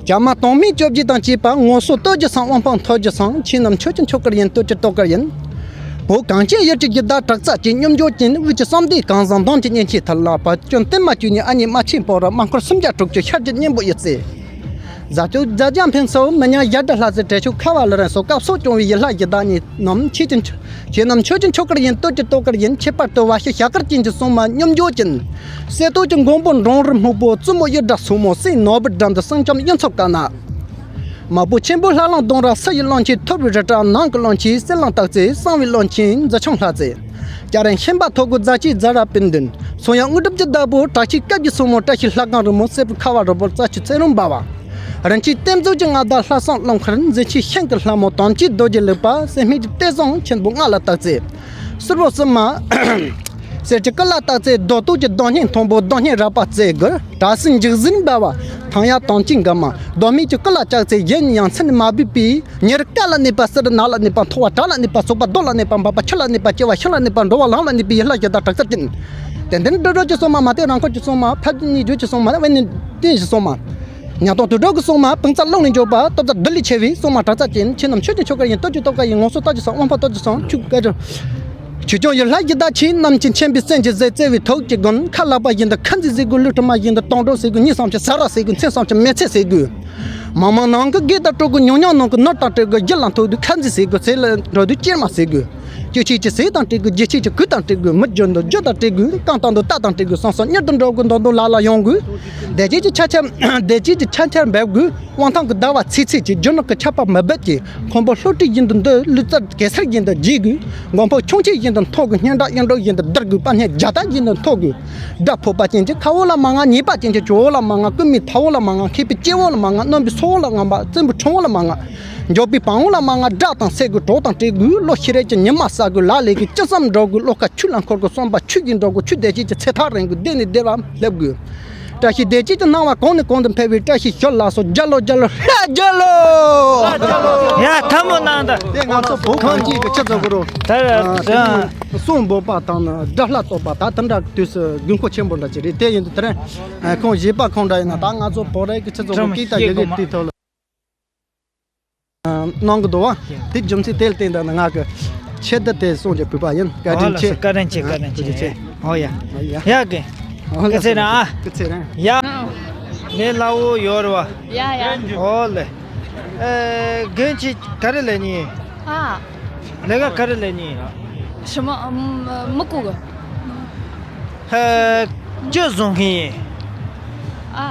བྱ་མ་དོན་མེད་བཅོ་བརྒྱད་དང་བཅས་པ། ངོ་སོ་བསྟོད་རྒྱུ་སང་དབང་ཕུང་ཐོབ་རྒྱུ་སང་། ཁྱེད་རྣམས་མཆོད་ཅིང་ཆོ་གར་ཡིན། བསྟོད་ཅིང་སྟོད་གར་ཡིན། བོད་གངས་ཅན་ཡུལ་གྱི་རྒྱུད་བདག་དྲག་རྩལ་ཅན། སྙོམས་འཇུག་ཅན་དབུས་ཀྱི་གསང་བདེ་གང་བཟང་། འདམ་གྱི་གཉེན་ཆེན་ཐར་ལ་བ། སྐྱོན་བསྟན་མ་བཅུ་གཉིས། ཨ་མྱེས་རྨ་ཆེན་པོ་ར། རྨ་འཁོར་སུམ་བརྒྱ་དྲུག་ཅུ། ཤར་གྱི་གཉན་པོ་གཡུ་རྩེ། རྫ་ཅོ་རྫ་རྒྱ་འཕན་སོགས། མི་ཉག་ཡར་དྲི་ལྷ་རྩེ། བྲེ་ཆུ་ཁ་བ་ལི་རན་སོགས། སྐབས་སོགས་སྐྱོང་བའི་ཡུལ་ལྷ་ཡི་བདག་ཉིད་རྣམས། ཁྱེད་ཀྱི་ཁྱེད་རྣམས་མཆོད་ཅིང་ཆོ་གར་ཡིན། བསྟོད་ཅིང་སྟོད་གར་ཡིན། ཁྱད་པར་དུ་བ་ཤི་ཞྭ་དཀར་ཅན་གྱི་སྲུང་མ་སྙོམས་འཇུག་ཅན། གསེར་ཏོག་གི་མགོན་པོ་འབྲོང་རི་སྨུག་པོ། བཙུན་མོ་གཡུ་སྒྲ་སོར་མོ། སྲས་ནོར་བུ་སྦྲམ་དུ། སེང་ལྕམ་གཡུ་མཚོ་དཀར་ནག། མ་བུ་ཆེན་པོ་ལྷ་གླིང་ལྡོང་ར། ཕྱི་ཡི་གླིང་ཆེན་ཐོར་བུའི་རི་བྲག། ནང་གི་གླིང་ཆེན་གསེར་གླིང་སྟག་རྩེ། གསང་བའི་གླིང་ཆེན་རྫི་ཆུང་ལྷ་རྩེ། སྐྱ་རེངས་ཤན་པ་ཐོག་གུ་རྫ་ཆུའི་རྫ་ར་སྤུན་བདུན། སོ་ཡང་དངོས་གྲུབ་ཀྱི་བདག་པོ། བྲག་ཆའི་སྐབས་ཀྱི་སྲུང་མོ། བཀྲ་ཤིས་ལྷ་སྒང་རི་མོ། སྲས་པོ་ཁ་བ་རི་བོ། རྩྭ་ཆུ་ཚེ་རིང་འབར་བ། རིན་ཆེན་གཏེར་མཛོད་ཀྱི་མངའ་བདག་ལྷ་བསང་རླུང་ཁར། མཛེས་ཆེན་ཤིང་གི་ལྷ་མོ། དམ་ཅན་རྡོ་རྗེ་ལུགས་པ། སྲེད་སྨན་གྱི་གཏེར་བཟང་ཆེན་པོ་སྔགས་ལ་སྟག་རྩེ། སུར་པོ་སུ་མ། གསེར་གྱི་སྐུ་ལ་སྟག་རྩེ། རྡོ་ཏོག་གི་རྡོ་སྙིང་མཐོན་པོ། རྡོ་སྙིང་རལ་པ་རྩེ་དགུ། བྲག་སྲིན་འཇིགས་ཟིན་འབར་བ། ཐང་ཡ་དམ་ཅན་དགུ་མ། རྡོ་སྨད་ཀྱི་སྐུ་ལ་ལྕགས་རྩེ། གཞན་ཡང་མཚན་མ་འབོད་པའི། ཉེར་དགུ་ལ་གནས་པ། བསིལ་རི་ནགས་ལ་གནས་པ། མཐོ་བ་བྲག་ལ་གནས་པ། སོག་པ་རྡོ་ལ་གནས་པ། འབབ་པ་ཆུ་ལ་གནས་པ། སྐྱེ་བ་ཤིང་ལ་གནས་པ། འགྲོ་བ་ལམ་ལ་གནས་པའི་ཡུལ་ལྷ་ཡི་བདག་དྲག་རྩལ་ཅན། དད་ལྡན་འགྲོ་དྲུག་གི་སྲུང་མ། མ་བསྟན་རང་འཁོར་གྱི་སྲུང་མ། ཕ་རྒྱུད་གཉིས་བརྗོད་ཀྱི་སྲུང་མ། དབེན་གནས་བསྟན་གྱི་སྲུང་མ། ཉ་སྟོང་དུད་འགྲོ་གི་སྲུང་མ། སྤུན་རྩ་རླུང་ནས་འཇོག་པ། སྟོབས་རྩ་རྡུལ་ལས་ཆེ་བའི་སྲུང་མ་དྲག་རྩལ་ཅན། ཁྱེད་རྣམས་མཆོད་ཅིང་ཆོ་གར་ཡིན། བསྟོད་ཅིང་སྟོད་གར་ཡིན། ངོ་སོ་བསྟོད་ཅིང་སང་དབང་ཕུང་སྟོད་ཅིང་སང་། ཆུ་སྐད་ཆུ་སྐྱོང་ཡུལ་ལྷ་ཡི་བདག་ཁྱེད་རྣམས་ཀྱི། མཁྱེན་པའི་སེམས་ཀྱི་ཟས་བརྩེ་བའི་ཐུགས་ཀྱི་མགོན། ཁ་ལག་པ་བཞིན་དུ་ཁ་འཛིན་ཟེར་དགོས། ལུས་དྲི་མ་བཞིན་དུ་དོང་གྲོགས་ཟེར་དགོས། གཉིད་སངས་ཀྱི་ཟ་ར་ཟེར་དགོས། མཚན་སངས་ཀྱི་མེལ་ཚེ་ཟེར་དགོས། མང་མང་ནང་གི་དགེ་དང་གྲོགས་དགོས། ཉུང་ཉུང་ནང་གི་ནོར་དང་སྤྲོད་དགོས། རྒྱུ་ལ་མཐོ་དུས་ཁ་འཛིན་ཟེར་དགོས། ཚེ་ལ་འགྲོ་དུས་སྐྱེལ་མ་ཟེར་དགོས། སྐྱོ་ཆས་ཀྱི་ཟས་དང་སྤྲད་དགོས། སྒྱུ་ཆས་ཀྱི་གོས་དང་སྤྲད་དགོས། མི་རྒྱུ་འདོད་རྒྱུ་དང་སྤྲད་དགོས། རྐང་དང་འདོད་རྟ་དང་སྤྲད་དགོས། སང་སང་གཉེར་དུ་འགྲོ་དགོས། མདུང་དུ་ལ་ལ་ཡོང་དགོས། བདེ་སྐྱིད་ཀྱི་ཆ་ཆ་བདེ་སྐྱིད་ཀྱི་ཆ་ཆ་འབེབས་དགོས། དབང་ཐང་གི་ཟླ་བ་ཚེས་ཚེས་ཀྱི། རྒྱུ་ནོར་གྱི་ཆར་པ་མི་འབེབས་ཀྱི། འཁོན་པོ་བློ་གྲོས་བཞིན་དུ་འདུལ། ལུས་རྩལ་གེ་སར་བཞིན་དུ་རྒྱས་དགོས། མགོན་པོ་ཁྱུང་ཆེན་བཞིན་དུ་མཐོ་དགོས། སྙན་གྲགས་གཡུ་འབྲུག་བཞིན་དུ་བརྡར་དགོས། དཔལ་སྙན་རྒྱ་སྟག་བཞིན་དུ་མཐོ་དགོས། དགྲ་ཕོག་པ་ཅན་གྱི་ཁ་འོག་ལ་མ་ང་། ཉེས་པ་ཅན་གྱི་གྱོ་འོག་ལ་མ་ང་། རྐུན་མའི་ཐ་འོག་ལ་མ་ང་། མཁས་པའི་སྐྱེ་བོ་ལ་མ་ང་། རྣོན་པོའི་སོ་འོག་ལ་མ་ང་། བཙན་པོའི་ཁྲོམ་འོག་ལ་མ་ང་། དགྲ་དང་བསད་དགོས། གྲོགས་དང་སྤྲད་དགོས། ལོ་ཤི་རལ་གྱི་ཉི་མ་ཟ་དགོས། ལག་ལས་ཀྱི་ཅི་བསམ་འགྲུབ་དགོས། བློ་ཁ་ཆུ་ལ་འཁོར་དགོས། བསམ་པ་ཆུ་བཞིན་འགྲོ་དགོས། ཆུ་བདེ་སྐྱིད་ཀྱི་ཚེ་ཐག་རིང་དགོས། བདེ་ནས་བདེ་བར་སླེབས་དགོས། བཀྲ་ཤིས་བདེ་སྐྱིད་ཀྱི་སྣང་བ་གང་ནས་གང་དུ་འཕེལ་བའི། བཀྲ་ཤིས་ཞོར་ལ་སོགས། རྒྱ་ལོ་རྒྱ་ལོ་ཧྲ་རྒྱ་ལོ། ཡ་ཐལ་མོ་གནང་དང་། དེ་ང་ཚོ་བོད་གངས་ཅན་གྱི་ཆུ་ཚོད་གུ་རུ། ད་ཨ་དེ་ནི་གསུང་འབོད་པ་དང་ནི་སྒྲ་ལྷ་གཏོད་པ། ད་དེ་འདྲ་དུས་སུ་དགོས་མཁོ་ཆེན་པོ་འདྲ་ཅིག་རེད། དེ་ཡིན་དུས་དེ་རིང་ཨ་ཁོང་གཞས་པ་ཁོང་འདྲ་ཡིན་ན། ད་ང་ཚོ་བོད་རིགས་ཀྱི་ཆུ་ཚོད་གུ་རུ་སྐད་དང་ཡི་གེ་དེའི་ཐོག་ལ་གནང་གི་འདུག་བ། དེ་རྒྱུ་མཚན་དེ་ལ་བརྟེན་ད་ནི་ང་གི་ཆེད་དུ་དེ་གསུང་རྒྱུ་ཕུལ་བ་ཡིན། བཀའ་དྲིན་ཆེ། བཀའ་དྲིན་ཆེ། བཀའ་དྲིན་ཆེ། ཨོ་ཡ། ཨོ་ཡ། ཡ་གི། ཨོ་ཡ། སྐུ་ཚེ་རིང་ཨ། སྐུ་ཚེ་རིང་། ཡ། ངའི་ལ་འོ་ཡོད་རེད་བ། ཡ་ཡ། ཨོ་ལེ། ཨེ། རྒན་ཁྱེད་ག་རེ་ལས་ནི། ཨ། ལས་ཀ་ག་རེ་ལས་ནི།什么？嗯，木工。ཧེ། ཅི་བཟོ་མཁན་ཡིན། ཨ།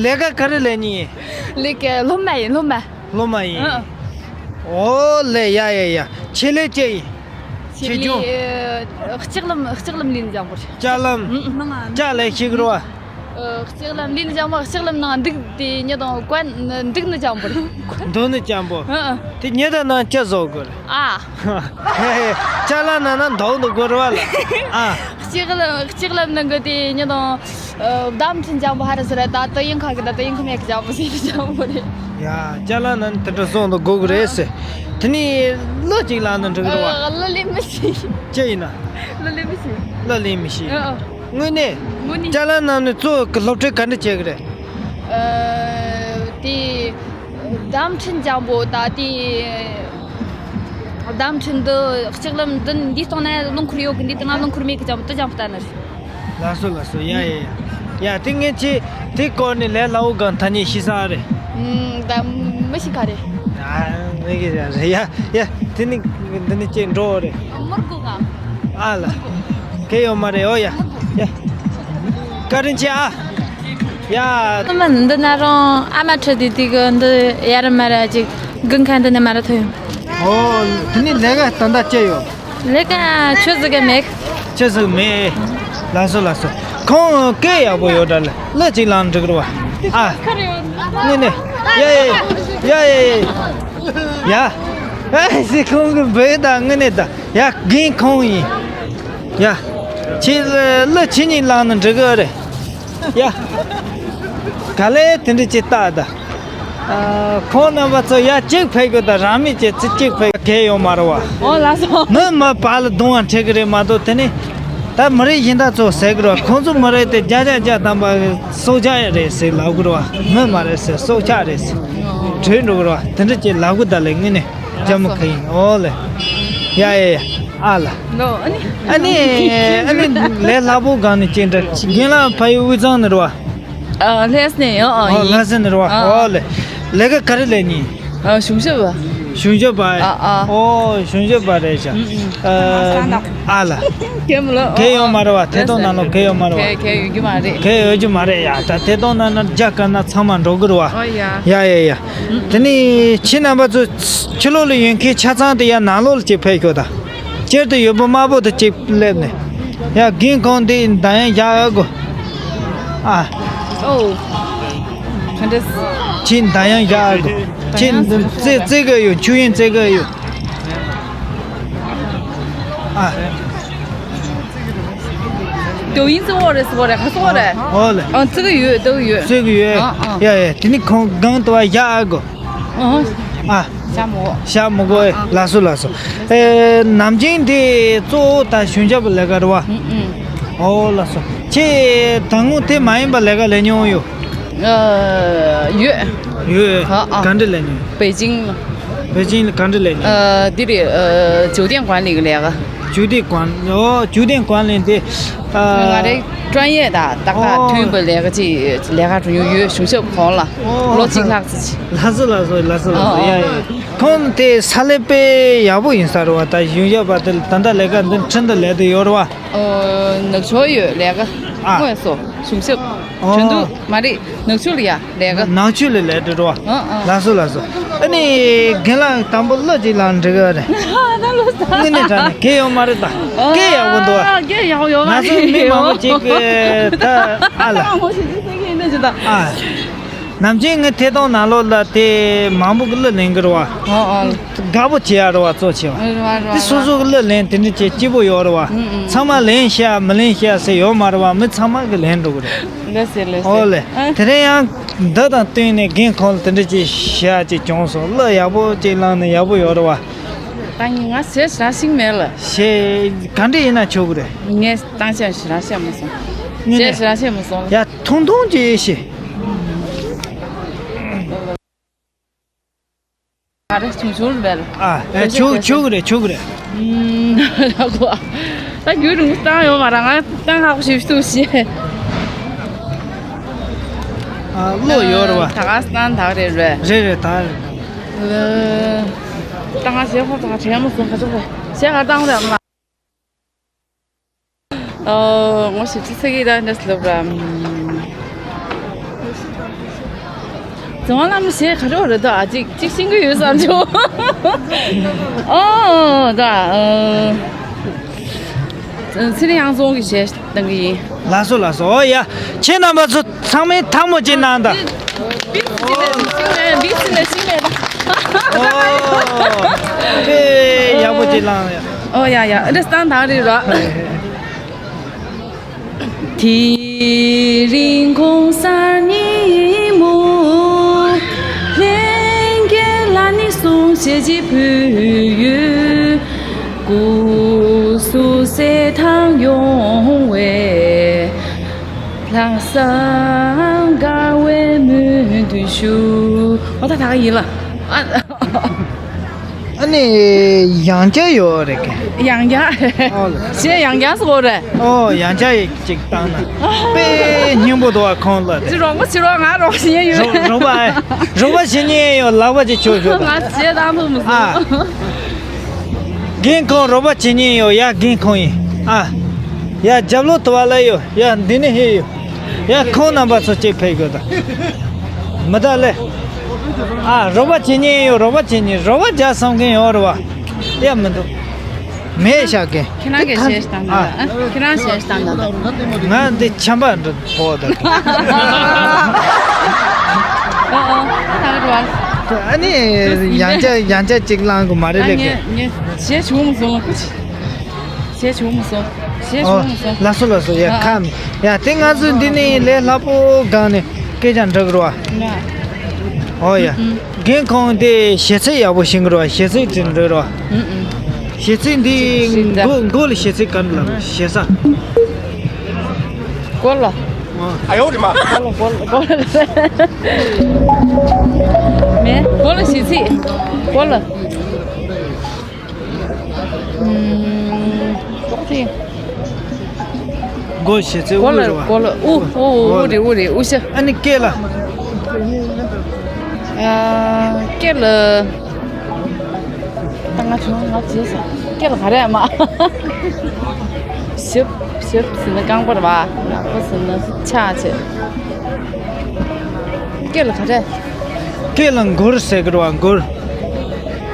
ལས་ཀ་ག་རེ་ལས་ནི། ལས་ཀ་སློབ་མ་ཡིན། སློབ་མ། སློབ་མ་ཡིན། ཨ། ཨོ་ལེ། ཡ་ཡ་ཡ། ཆེད་ལས་ཅི་ཡིན། ཆེད་ཆེད་ལས། ལྕགས་ལམ། ལྕགས་ལམ་ལས་ནི་སྦྱང་བར། ལྕགས་ལམ། ཨ། ལྕགས་ལས་ཤེས་གི་རེད་བ། ཨ། ལྕགས་ལམ་ལས་ནི་སྦྱང་བ། ལྕགས་ལམ་ནང་འདུག་དེ་ཉིད་དང་ཀོན་འདུག་ནི་སྦྱང་བར། འདུག་ནི་སྦྱང་བོ། ཨ། དེ་ཉིད་དང་ནང་ཅི་བཟོ་དགོས་རེད། ཨ། ལྕགས་ལམ་ནང་ན་འདུག་ནི་དགོས་རེད་བ་ལ། ཨ། ལྕགས་ལམ། ལྕགས་ལམ་ནང་གི་དེ་ཉིད་དང་། ཨ། བརྡ་འཕྲིན་སྦྱང་བ་ཧ་ར་ཟེར་ར། ད་ཏུ་ཡིན་ཁ་གི་ད་ཏུ་ཡིན་ཁ་མེད་གི་སྦྱང་བོ་ཟེར་སྦྱང་བོ་རེད། ཡ། ལྕགས་ལམ་ནང་དེ་འདྲ་བཟོ་འདུག་དགོས་གི་རེད་ཟེར། དེ་ནི་གླུ་གཅིག་བླངས་ནི་འགྲིག་གི་རེད་བ། ཨ། གླུ་ལེན་མི་ཤེས། ཅི་ཡིན་ན། གླུ་ལེན་མི་ཤེས། གླུ་ལེན་མི་ཤེས། ཨ། དངོས་གནས། དངོས་གནས། ལྕགས་ལམ་ནང་ནས་གཙོ་བོ་གི་སློབ་ཁྲིད་ག་འདྲ་བྱེད་གི་རེད། ཨ། དེ་བརྡ་འཕྲིན་སྦྱང་བོ་ད་དེ། བརྡ་འཕྲིན་འདི་ལྕགས་ལམ་འདི་འདི་སྟེང་ན་རླངས་འཁོར་ཡོད་གི། འདི་སྟེང་ན་རླངས་འཁོར་མེད་གི་སྦྱང་བོ་དུ་སྦྱང་བོ་ལྟ་ནི་རེད། ལགས་སོ་ལགས་སོ། ཡ་ཡ་ཡ། ཡ་དེ་ངས་ཅི་དེ་སྐོར་ནས་ལས་སླ་བོ་གང་ཐ་སྙད་ཤེས་ས་རེད། ཨུམ། ད་མི་ཤེས་ག་རེད། ཨ། མི་ཤེས་ས་རེད། ཡ་ཡ། དེ་ནི་འདི་ནི་ཅི་འགྲོ་རེད། མི་དགོས་ག་ཨ་ལ། གལ་ཡོད་མ་རེད། ཨོ་ཡ། ཡ། བཀའ་དྲིན་ཆེ་ཨ། ཡ། ཨ་མ་འདི་ན་རང་ཨ་མ་ཁྲིད་དེ་དེ་གི་འདི་ཡ་ར་མ་ར་ཅིག་དགུན་ཁ་འདི་ནས་མ་ར་ཐོན། ཨོ། དེ་ནི་ལས་ཀ་ད་ལྟ་ཅི་ཡོད། ལས་ཀ་ཆུ་ཟིག་གི་མེད། ཆུ་ཟིག་མེད། ལགས་སོ་ལགས་སོ། ཁོང་སྐད་ཡག་པོ་ཡོད་འདྲ་ལ། གླུ་གཅིག་བླངས་འགྲིག་རུ་བ། ཨ། ངེ་ནས། ཡ་ཡ་ཡ་ཡ་ཡ། ཡ། ཨ་ཟི་ཁོང་གི་བོད་ད་ངེ་ནས་ད། ཡ་རྒན་ཁོང་ཡིན། ཡ། ཁྱེད་གླུ་ཁྱེད་གཉིས་བླངས་ན་འགྲིག་གི་རེད། ཡ། ག་ལེ་དེ་འདྲ་ཅིག་ལྟ་ད། ཨ། ཁོང་རྣམ་པ་ཚོ་ཡ་གཅིག་ཕེབས་དགོས་ད། རང་མི་ཅིག་ཚིག་གཅིག་ཕེབས་གལ་ཡོད་མ་རེད་བ། ཨོ་ལགས་སོ། མི་མ་བར་ལ་གདོང་བ་འཁྲིད་གི་རེད་མ་གཏོགས། དེ་ནི་ད་མི་རིགས་གཞན་དག་ཚོ་ཟེར་གི་རེད་བ། ཁོང་ཚོ་མི་རིགས་དེ་བརྒྱ་ཆ་བརྒྱ་ཐམ་པ་སྲོག་ཆགས་རེད་ཟེར་ལབ་གི་རེད་བ། མི་མ་རེད་ཟེར། སྲོག་ཆགས་རེད་ཟེར་བྲོས་འགྲོ་གི་རེད་བ། དེ་འདྲ་ཅིག་ལབ་གི་ད་ལས་ངེས་ནས། ལྕམ་མོ་ཁ་ཡིན། ཨོ་ལེ། ཡ་ཡ་ཡ། ཨ་ལ། ནོ། ཨ་ནི། ཨ་ནི། ཨ་ནི་ལས་སླ་པོ་གང་ནས་ཅི་འདྲ། རྒན་ལགས་ཕ་ཡུལ་དབུས་གཙང་ནས་རེད་བ། ཨ། ལྷ་ས་ནས་ཡོད། ཨ། ཨོ། ཡིན། ལྷ་ས་ནས་རེད་བ། ཨ། ཨོ་ལེ། ལས་ཀ་ག་རེ་ལས་ནི། ཨ། གཞུང་ཞབས་པ། གཞུང་ཞབས་པ། ཨ་ཨ། ཨོ། གཞུང་ཞབས་པ་རེད་ཤག་ཨ་ལ། གལ་ཡོད་མ་རེད་བ། ཐད་གཏོང་ནང་ལོགས་གལ་ཡོད་མ་རེད་བ། གལ་གལ་ཡོད་རྒྱུ་མ་རེད། གལ་ཡོད་རྒྱུ་མ་རེད་ཡ། ད་ཐད་གཏོང་ནང་ན་རྒྱ་དཀར་ནག་ཚང་མ་འགྲོ་གི་རེད་བ། ཨོ་ཡ། ཡ་ཡ་ཡ། དེ་ནས་ཁྱེད་རྣམ་པ་ཚོ་ཕྱི་ལོགས་ལ་ཡོད་མཁན་ཆ་ཚང་དེ་ཡར་ནང་ལོགས་ལ་ཅིག་ཕེབས་ཤོག་ད། སྤྱིར་དུ་ཡོད་པ་དམར་པོ་དེ་ཅིག་སླེབས་ནས། ཡ་རྒན་ཁོང་འདི་འདང་ཡང་བཞག་ཨ་དགོས། ཨ། ཨོ། ག་འདྲ། ཁྱེད་འདང་ཡང་བཞག་ཨ་དགོས། ཁྱེད་འདི་རྩེ་རྩེ་གི་ཡོད། ཆུ་ཡིན་རྩེ་གི་ཡོད། ཨ། རྡོ་ཡིན་རྩེ་བོ་རེད། རྩེ་བོ་རེད། ག་རྩེ་བོ་རེད། ཨོ་ལེ། ཨ། རྩེ་གི་ཡོད། རྩེ་གི་ཡོད། རྩེ་གི་ཡོད། ཨ་ཨ། ཡ་ཡ། དེ་ནི་ཁོང་སྒང་དུ་བ་བཞག་ཨ་དགོས། ཨ། ཨ། ཤ་མོ། ཤ་མོ་གོ། ཨ། ལགས་སོ་ལགས་སོ། ཨེ། ནམ་རྒྱུན་འདི་གཙོ་བོ་ད་གཞུང་ཞབས་ལས་ཀ་རེད་བ། ཨུ་ཨུ། ཨོ་ལགས་སོ། ཁྱེད་ད་སྔོན་དེ་མ་ཡིན་པ་ལས་ཀ་ལས་མྱོང་ཡོད། ཨ། ཡོད། ཡོད། ཨ་ཨ། ག་འདྲ་ལས་མྱོང་། པེ་ཅིང་། པེ་ཅིང་ལ་ག་འདྲ་ལས་མྱོང་། ཨ། འདི་རེད། ཨ། 酒店管理 གི་ལས་ཀ 酒店管理། ཨོ། 酒店管理 དེ། ཨ། ང་རེ། 专业的ཏག་ཏག་ཨོ། མཐུན་པའི་ལས་ཀ་ཅིག་ལས་ཀ་འགྲོ་མྱོང་ཡོད། གཞུང་ཞབས་གོང་ལ་ཨོ། ལོ་གཅིག་ལྷག་ཙམ་ཅིག་ལགས་སོ་ལགས་སོ་ལགས་སོ་ལགས་སོ། ཨོ། ཡ་ཡ། ཁོང་དེ་ས་ལེ་དཔེ་ཡག་པོ་ཡིན་ས་རེད་བ། ད་གཞུང་ཞབས་པ་དེ་ད་ལྟ་ལས་ཀ་འདི་ཁྲིན་ཏུ་ལས་དུ་ཡོད་རེད་བ། ཨོ། ནག་ཆུ་ཡོད་ལས་ཀ་ཨ། དངོས་སུ་གཞུང་ཞབས་ཨོ། ཁྲིན་ཏུ་མ་རེད། ནག་ཆུ་ལ་ཡ་ལས་ཀ་ནག་ཆུ་ལ་ལས་འགྲོ་རེད་བ། ཨ་ཨ། ལགས་སོ་ལགས་སོ། ཨ་ནི་རྒན་ལགས་དང་པོ་གླུ་ཅིག་བླངས་འགྲིག་གི་རེད། ད་ལོ་ས། དངོས་གནས་དྲང་གནས་སྐད་ཡོད་མ་རེད་ད། སྐད་ཡག་པོ་འདུག་ཨ། སྐད་ཡག་ཡོད་མ་ང་ཚོ་རེད། མི་མང་པོ་ཅིག་གིས་ད་ཨ་ལ། ཨ་ངོ་ཤེས་ཀྱི་སེང་གེ་ཡིན་ན་ཅི་ད། ཨ། ནམ་རྒྱུན་ངའི་ཐད་གཏོང་ནང་ལོགས་ལ་དེ་མང་པོ་གི་གླུ་ལེན་གི་རེད་བ། ཨོ་ཨོ། དགའ་པོ་བྱེད་ཡ་རེད་བ་གཙོ་ཆེ་བ། རེད་བ་རེད་བ། དེ་སོ་སོ་གི་གླུ་ལེན་དེ་འདྲ་བྱེད་སྐྱིད་པོ་ཡོད་རེད་བ། ཨུ་ཨུ། ཚང་མ་ལེན་ཤག་མི་ལེན་ཤག་ཟེར་ཡོད་མ་རེད་བ། མི་ཚང་མ་གི་ལེན་འགྲོ་གི་རེད། ལགས་སེ་ལགས་སེ། ཨོ་ལེ། ཨ། དེ་རིང་ཡང་འདི་དང་བསྟུན་ནས་རྒན་ཁོང་ལ་དེ་འདྲ་ཅིག་བཤད་ཅིག་བྱུང་སོང་། གླུ་ཡག་པོ་ཅིག་བླངས་ནས་ཡག་པོ་ཡོད་རེད་བ། ད་ངས་ང་གཞས་ཞེ་དྲག་ཤེས་མེད་ལ། གཞས་ག་འདྲ་ཡིན་ན་ཆོག་གི་རེད། ངས་བཏང་བྱས་ཞེ་དྲག་ཤེས་མ་སོང་། ངས་གཞས་ནས་ཞེ་དྲག་ཤེས་མ་སོང་ལ། ཡ་ཐུང་ཐུང་ཅིག་ཤེས། ག་རེ་ཆུང་ཆུང་རེད་པས། ཨ་ཨེ་ཆོག་ཆོག་གི་རེད། ཆོག་གི་རེད། ཨུམ། ད་རྒྱུན་རིང་པོ་བཏང་ཡོད་མ་རེད། ང་བཏང་ཁག་པོ་ཞེ་པོ་འདུག་ཤེས། ཨ་བློ་ཡོད་རེད་བ། ད་ག་སྣང་དག་རེད་རེད། རེད་རེད་ད་རེད། ད་ང་གཞས་ཁོ་ཚོ་ག་དྲན་མ་སོང་། ག་ཚོད་གཞས་ག་བཏང་རེད་ཨ་མ། ཨོ། ངོ་ཤེས་ཅི་ཚ་གི་ད་འདྲ་སློབ་ར། རྫོང་བླ་མ་ཞེས་ག་རེ་རེད་ད། ཅིག་ཅིག་ཤེས་ཀྱི་ཡོད་བསམ་བྱུང་། ཨོ་ད། ཚེ་རིང་དབྱངས་འཛོམས་ཀྱི་གཞས་གཏང་གི་ཡིན། ལགས་སོ་ལགས་སོ། ཨོ་ཡ། ཁྱེད་རྣམ་པ་ཚོ་ཚང་མས་ཐལ་མོ་ཅིག་གནང་དང་། ཨོ། དཔེ་ཡག་པོ་ཅིག་བླངས་ཡ། ཨོ་ཡ་ཡ། འདི་སྟངས་དག་རེད་ར། དེ་རིང་གུང་སེང་ཉིན་མོ། ལྷན་རྒྱས་ལ་ནི་གསུང་བཤད་ཅིག་ཕུལ་ཡོད། སྐུ་གཟུགས་གསལ་ཐང་ཡོང་བའི། ལྷག་བསམ་དགའ་བའི་སྨོན་འདུན་ཞུ། ཨོ་ད་ད་ག་ཡིན་ལ། ཨ། ཨ་ནི་ཡང་བསྐྱར་ཡོད་རེད་ཀྱི། ཡང་བསྐྱར། ཨོ་ལེ། ཞེས་ཡང་བསྐྱར་སོགས་རེད། ཨོ་ཡང་བསྐྱར་ཅིག་བཏང་ན་དཔེ་སྙིང་པོ་འདུག་བ། ཁོང་ལ་དེ་ཅི་རོགས་པ་བྱེད་རོགས། ང་རོགས་བྱེད་ཡོད། རོགས་རོགས་པ་ཨེ། རོགས་པ་བྱེད་ཉེན་ཡོད། ལག་པ་ཅིག་ཆོད་ཤོག་ད། ང་ཞེས་བཏང་ཐུབ་མི་ཨ། སོང་། རྒན་ཁོང་རོགས་པ་བྱེད་ཉེན་ཡོད་ཡ། རྒན་ཁོང་ཡིན་ཨ། ཡ་རྒྱབ་ལོགས་དུ་བ་ལ་ཡོད་ཡ། འདི་ནས་ཧེ་ཡོད་ཡ། ཁོང་རྣམ་པ་ཚོ་གཅིག་ཕེབས་དགོས་ད། མི་ད་ལེ། ཨ་རོགས་པ་བྱེད་ཉེན་ཡོད། རོགས་པ་བྱེད་ཉེན། རོགས་པ་རྒྱག་བསམ་མཁན་ཡོད་རེད་བ། ཡ་མི་འདུག་མེད་ཤག་གི། ཁྱེད་རང་གིས་གཞས་བཏང་ད། ཨ། ཁྱེད་རང་གཞས་བཏང་ད། ང་འདི་ཆམ་པ་འདྲ་ཕོག་ད། ཨ་ཨ། ད་རེད་བ། ཨ་ནི་ཡང་བསྐྱར་ཡང་བསྐྱར་གཅིག་བླང་དགོས་མ་རེད་ལེ་གི། ངས་ངས་གཞས་བྱུང་མ་སོང་། གཞས་བྱུང་མ་སོང་། གཞས་ཨོ། བྱུང་མ་སོང་། ལགས་སོ་ལགས་སོ། ཡ་ཨ་ཨ། ཁ་མི་ཡ། དེ་ང་ཚོ་འདི་ནས་ལས་སླ་པོ་སྒང་ནས་སྐད་ཆ་འདྲི་དགོས་རེད་བ། ང་ཨོ་ཡ། ཨུ་ཨུ། རྒན་ཁོང་དེ་གཞས་ཚིག་ཡག་པོ་ཤེས་ཀྱི་རེད་བ། གཞས་ཚིག་དེ་འདྲ་རེད་བ། ཨུ་ཨུ། གཞས་ཚིག་འདི་ཤེས་ཤེས་ད། མགོ་མགོ་ལ་གཞས་ཚིག་ག་འདྲ་ལབ་གཞས་ས། མགོ་ལ། ཨ་ཡོ་རེ་མ། མགོ་ལ་མགོ་ལ་མགོ་ལ། མེ་མགོ་ལ་གཞས་ཚིག་མགོ་ལ། ཨུམ། ཅི། མགོ་གཞས་ཚིག་མགོ་ལ་དབུ་རེད་བ། མགོ་ལ་དབུ་དབུ་དབུ་རེད། དབུ་རེད། དབུ་ཞྭ། ཨ་ནི་སྐེ་ལ། ཨ། སྐེ་ལ། ད་ང་ཆུང་ང་བྱས་སོང་། སྐེ་ལ་ག་རེ་ཨ་མ། ཞབས་ཞབས་ཟེར་ན་རྐང་པ་རེད་བ། ནག་པོ་ཟེར་ན་ཕྱག་བྱས། སྐེ་ལ་ག་རེ། སྐེ་ལ་མགུར་ཟེར་གི་རེད་བ། མགུར།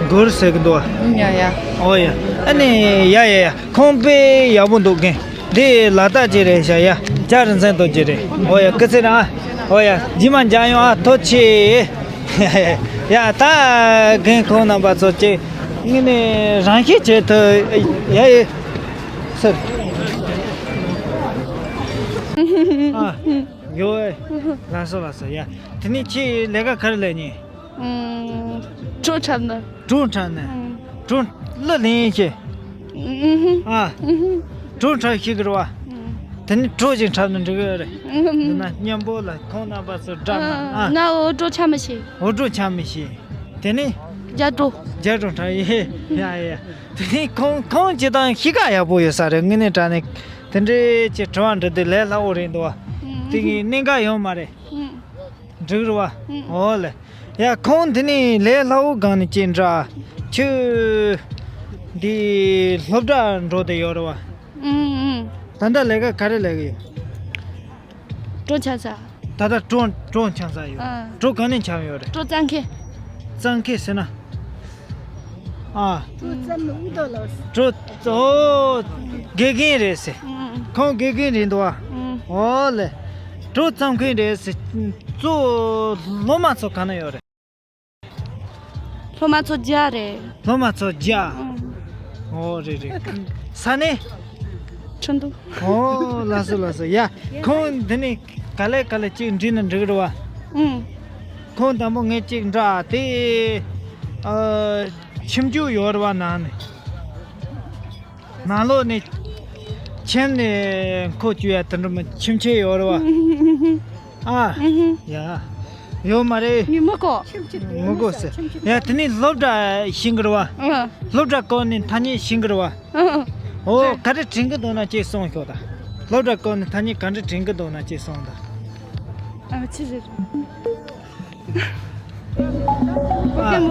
མགུར་ཟེར་གི་འདུག་བ། ཡ་ཡ། ཨོ་ཡ། ཨ་ནི་ཡ་ཡ་ཡ། ཁོང་དཔེ་ཡག་པོ་འདུག་གི། འདི་ལ་དྭགས་ཅིག་རེད་ཤག་ཡ། རྒྱ་རི་འཛིན་དོ་ཅིག་རེད། ཨོ་ཡ། སྐུ་ཚེ་རིང་ཨ། ཨོ་ཡ། རྗེས་མ་མཇལ་ཡོང་ཨ། ཐུགས་རྗེ་ཆེ། ཡ། ད་རྒན་ཁོང་རྣམ་པ་ཚོ་ཅིག་ངས་ནི་རང་ཤེས་བྱེད་ཐུབ་ཡ་ཡེ་ཟེར། ཨ། ཡོ་ཨེ། ལགས་སོ་ལགས་སོ་ཡ། དེ་ནས་ཁྱེད་ལས་ཀ་ག་རེ་ལས་ཉེ། ཨུམ། གྲོ་འཁྲབ་ན། གྲོ་འཁྲབ་ན། ཨུམ། གྲོ། གླུ་ལེན་ཤེས། ཨུམ། ཨ། ཨུམ། གྲོ་འཁྲབ་ཤེས་ཀྱི་རེད་བ། ཨུམ། དེ་ནས་གྲོ་ཞིག་འཁྲབ་ན་འགྲིག་གི་རེད། ཨུམ། འདི་ན་མཉམ་པོ་ལ་ཁོང་རྣམ་པ་ཚོ་འགྲམ་ན། ཨ། ང་འུར་གྲོ་འཁྲབ་མི་ཤེས། འུར་གྲོ་འཁྲབ་མི་ཤེས། དེ་ནས། རྒྱ་གྲོ། རྒྱ་གྲོ་འཁྲབ་ཡེ། ཡ་ཡ་ཡ། དེ་ནས་ཁོང་ཁོང་སྤྱིར་བཏང་གཤིས་ཀ་ཡག་པོ་ཡོད་ས་རེད། དངོས་གནས་དྲང་གནས། དེ་འདྲའི་ཅིག་དྲི་བ་འདྲི་དུས་ལས་སླ་བོ་རེད་འདུག་བ། ཨུམ། དེ་གི་གནད་འགག་ཡོད་མ་རེད། ཨུམ། འགྲིག་རེད་བ། ཨུམ། འོ་ལེ། ཡ་ཁོང་དེ་ནས་ལས་སླ་བོ་སྒང་ནས་ཅིག་འདྲི་ཨ། ཁྱོད་འདི་སློབ་གྲྭ་འགྲོ་བསྡད་ཡོད་རེད་བ། ཨུམ་ཨུམ། ད་ལྟ་ལས་ཀ་ག་རེ་ལས་ཀྱི་ཡོད། སྤྲོ་འཆམ་ས། ད་ལྟ་སྤྲོ་སྤྲོ་འཆམ་ས་ཡོད། ཨ། སྤྲོ་ག་ནས་འཆམ་ཡོད་རེད། སྤྲོ་གཙང་ཁེ། གཙང་ཁེ་ཟེར་ན། ཨ། སྤྲོ་གཙང་ཨུ་དོ་ལོ། སྤྲོ། ཨོ། དགེ་རྒན་རེད་ཟེར། ཨུམ། ཁོང་དགེ་རྒན་རེད་འདུག་བ། ཨུམ། ཨོ་ལེ། སྤྲོ་གཙང་ཁེ་རེད་ཟེར། གཙོ་སློབ་མ་ཚོ་ག་ན་ཡོད་རེད། སློབ་མ་ཚོ་བརྒྱ་རེད། སློབ་མ་ཚོ་བརྒྱ། ཨང་། ཨོ་རེད་རེད། ས་གནས། ཁྲིན་ཏུའུ། ཨོ་ལགས་སོ་ལགས་སོ། ཡ། ཁོང་འདི་ནས་ག་ལེ་ག་ལེ་གཅིག་འདྲི་ན་འགྲིག་རེད་བ། ཨང་། ཁོང་དང་པོ་ངས་གཅིག་འདྲི་ཨ། དེ། ཨ། ཁྱིམ་རྒྱུད་ཡོད་རེད་བ་ནང་ནས། ནང་ལོགས་ནས་ཁྱིམ་ནས་འཁོར་བཅུག་ཡ་དེ་འདྲ་མ་ཁྱིམ་ཆས་ཡོད་རེད་བ། ཨ། ཨུ་ཧུ། ཡ། ཡོད་མ་རེད། ངས་མི་གོ། མི་གོ་ཟེར། ཡ་དེ་ནས་སློབ་གྲྭ་ཤེས་ཀྱི་རེད་བ། ཨ། སློབ་གྲྭ་སྐོར་ནས་ཐ་སྙད་ཤེས་ཀྱི་རེད་བ། ཨ། ཨོ་ག་རེ་དྲན་གྱི་འདུག་ན་ཅིག་གསུངས་ཤོག་ད། སློབ་གྲྭ་སྐོར་ནས་ཐ་སྙད་ག་འདྲ་དྲན་གྱི་འདུག་ན་ཅིག་གསུངས་ད། ཨ་ཅི་རེད། ཨ།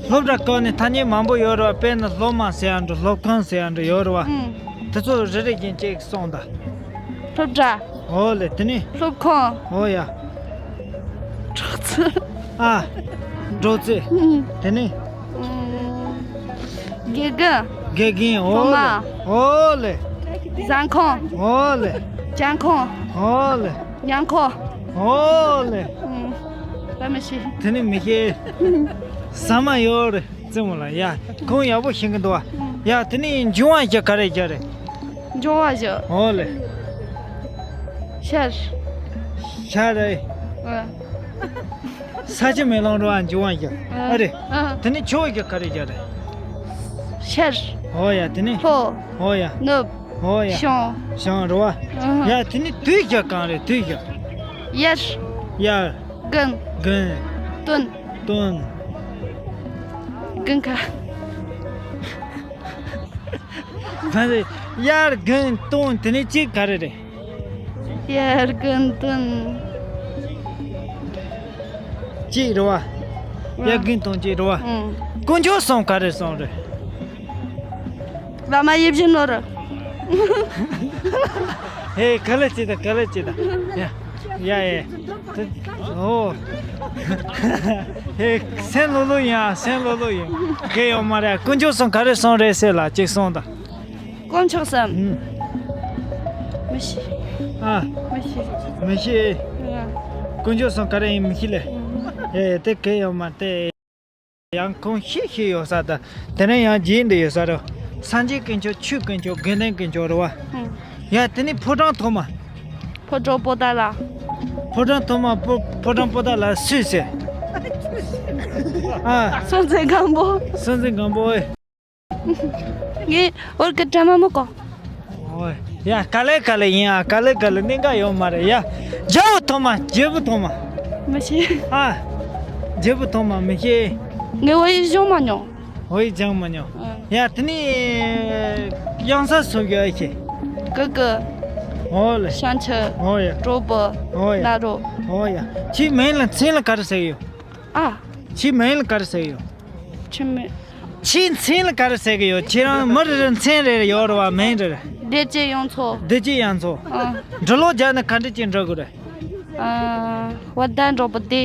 སློབ་གྲྭ་སྐོར་ནས་ཐ་སྙད་མང་པོ་ཡོད་རེད་བ། དཔེར་ན་སློབ་མ་ཟེར་ཡ་འདྲ། སློབ་ཁང་ཟེར་ཡ་འདྲ་ཡོད་རེད་བ། ཨང་། དེ་ཚོ་རེ་རེ་བཞིན་ཅིག་གསུངས་དང་། སློབ་གྲྭ། འོ་ལེ། དེ་ནས། སློབ་ཁང་། འོ་ཡ། སྒྲོག་ཙེ། ཨ། སྒྲོག་ཙེ། ཨང་། དེ་ནས། ཨང་། དགེ་རྒན། དགེ་རྒན། འོ་ལེ། སློབ་མ། འོ་ལེ། ཟ་ཁང་། འོ་ལེ། གྱོན་ཁང་། འོ་ལེ། ཉལ་ཁང་། འོ་ལེ། ཨང་། ད་མི་ཤེས། དེ་ནས་མི་ཤེས། ཟ་མ་ཡོད་རེད། རྩེད་མོ་ལ་ཡ། ཁོང་ཡག་པོ་ཤེས་ཀྱི་འདུག་བ། ཡ་དེ་ནས་འབྱུང་བ་བཞི་ག་རེ་བཞི་རེད། འབྱུང་བ་བཞི། འོ་ལེ། ཤར། ཤར་རེད། ཨ། ས་ཆ་མེ་ལོང་རེད་བ། འབྱུང་བ་བཞི། ཨ། ཨ་རེད། ཨ། དེ་ནས་ཕྱོགས་བཞི་ག་རེ་བཞི་རེད། ཤར། འོ་ཡ་དེ་ནས། ལྷོ། འོ་ཡ། ནུབ། འོ་ཡ། བྱང་། བྱང་རེད་བ། ཨ། ཡ་དེ་ནས་དུས་བཞི་གང་རེད། དུས་བཞི། དབྱར། དབྱར། དགུན། དགུན། སྟོན། སྟོན། དགུན་ཁ། ད་ནི་དབྱར་དགུན་སྟོན་དེ་ནས་གཅིག་ག་རེ་རེད། དབྱར་དགུན་སྟོན། གཅིག་རེད་བ། དབྱར་དགུན་སྟོན་གཅིག་རེད་བ། ཨང་། དཀོན་མཆོག་གསུམ་ག་རེ་གསུམ་རེད། བླ་མ་ཡིད་བཞིན་ནོར། ཧེ་ག་ལེ་ཅི་ད་ག་ལེ་ཅི་ད། ཡ་ཡ་ཡ། ཨོ། ཧེ་སེམས་ལྷོད་ལྷོད་ཡིན་ཨ། སེམས་ལྷོད་ལྷོད་ཡིན། གལ་ཡོད་མ་རེད། དཀོན་མཆོག་གསུམ་ག་རེ་གསུམ་རེད་ཟེར་ལ་གཅིག་གསུངས་དང་། དཀོན་མཆོག་གསུམ། ཨུམ། མི་ཤེས། ཨ། མི་ཤེས། མི་ཤེས། ཨ། དཀོན་མཆོག་གསུམ་ག་རེ་ཡིན་མི་ཤེས་ལེ། ཨུམ། ཨེ་དེ་གལ་ཡོད་མ་རེད། ཡང་ཁོང་ཤེས་ཤེས་ཡོད་ས་དང་། དེ་ནས་ཡང་རྗེས་འདི་ཡོད་ས་རེད། སངས་རྒྱས་དཀོན་མཆོག་ཆོས་དཀོན་མཆོག་དགེ་འདུན་དཀོན་མཆོག་རེད་བ། ཨུམ། ཡ་དེ་ནས་ཕོ་བྲང་ཐོག་མ། ཕོ་བྲང་པོ་ཏཱ་ལ། ཕོ་བྲང་ཐོག་མ་པོ་ཕོ་བྲང་པོ་ཏཱ་ལ་སུས་ཟེར། ཨ། སྲོང་བཙན་སྒམ་པོ། སྲོང་བཙན་སྒམ་པོ་ཨེ། ངས་འོར་གི་དྲ་མ་མི་གོ། ཨོ། ཡ་ག་ལེ་ག་ལེ་ཡིན་ཨ། ག་ལེ་ག་ལེ་གནད་འགག་ཡོད་མ་རེད་ཡ། རྒྱལ་པོ་ཐོག་མ། རྒྱལ་པོ་ཐོག་མ། མི་ཤེས། ཨ། རྒྱལ་པོ་ཐོག་མ་མི་ཤེས། ངས་བོད་ཡིག་སྦྱོང་མ་མྱོང་། བོད་ཡིག་སྦྱང་མ་མྱོང་། ཨ། ཡ་དེ་ནས་གཡང་ས་སུ་གི་ཨེ་ཤེས། ཀུ་ཀུ། ཨོ་ལེ། ཤང་ཆུ། ཨོ་ཡ། གྲོགས་པོ། ཨོ་ཡ། ན་རོ། ཨོ་ཡ། ཁྱེད་མིང་ལ་མཚན་ལ་ག་རེ་ཟེར་གི་ཡོད། ཨ། ཁྱེད་མིང་ལ་ག་རེ་ཟེར་གི་ཡོད། ཁྱེད་མིང་། ཁྱེད་མཚན་ལ་ག་རེ་ཟེར་གི་ཡོད། ཁྱེད་རང་མི་རེ་རེ་མཚན་རེ་རེ་ཡོད་རེད་བ། མིང་རེ་རེ། བདེ་སྐྱིད་གཡང་མཚོ། བདེ་སྐྱིད་གཡང་མཚོ། ཨ། འབྲི་ཀློག་རྒྱག་ན་ག་འདྲ་ཅིག་འབྲི་དགོས་རེད། ཨ། བ་ད་འགྲོགས་པོ་བདེ།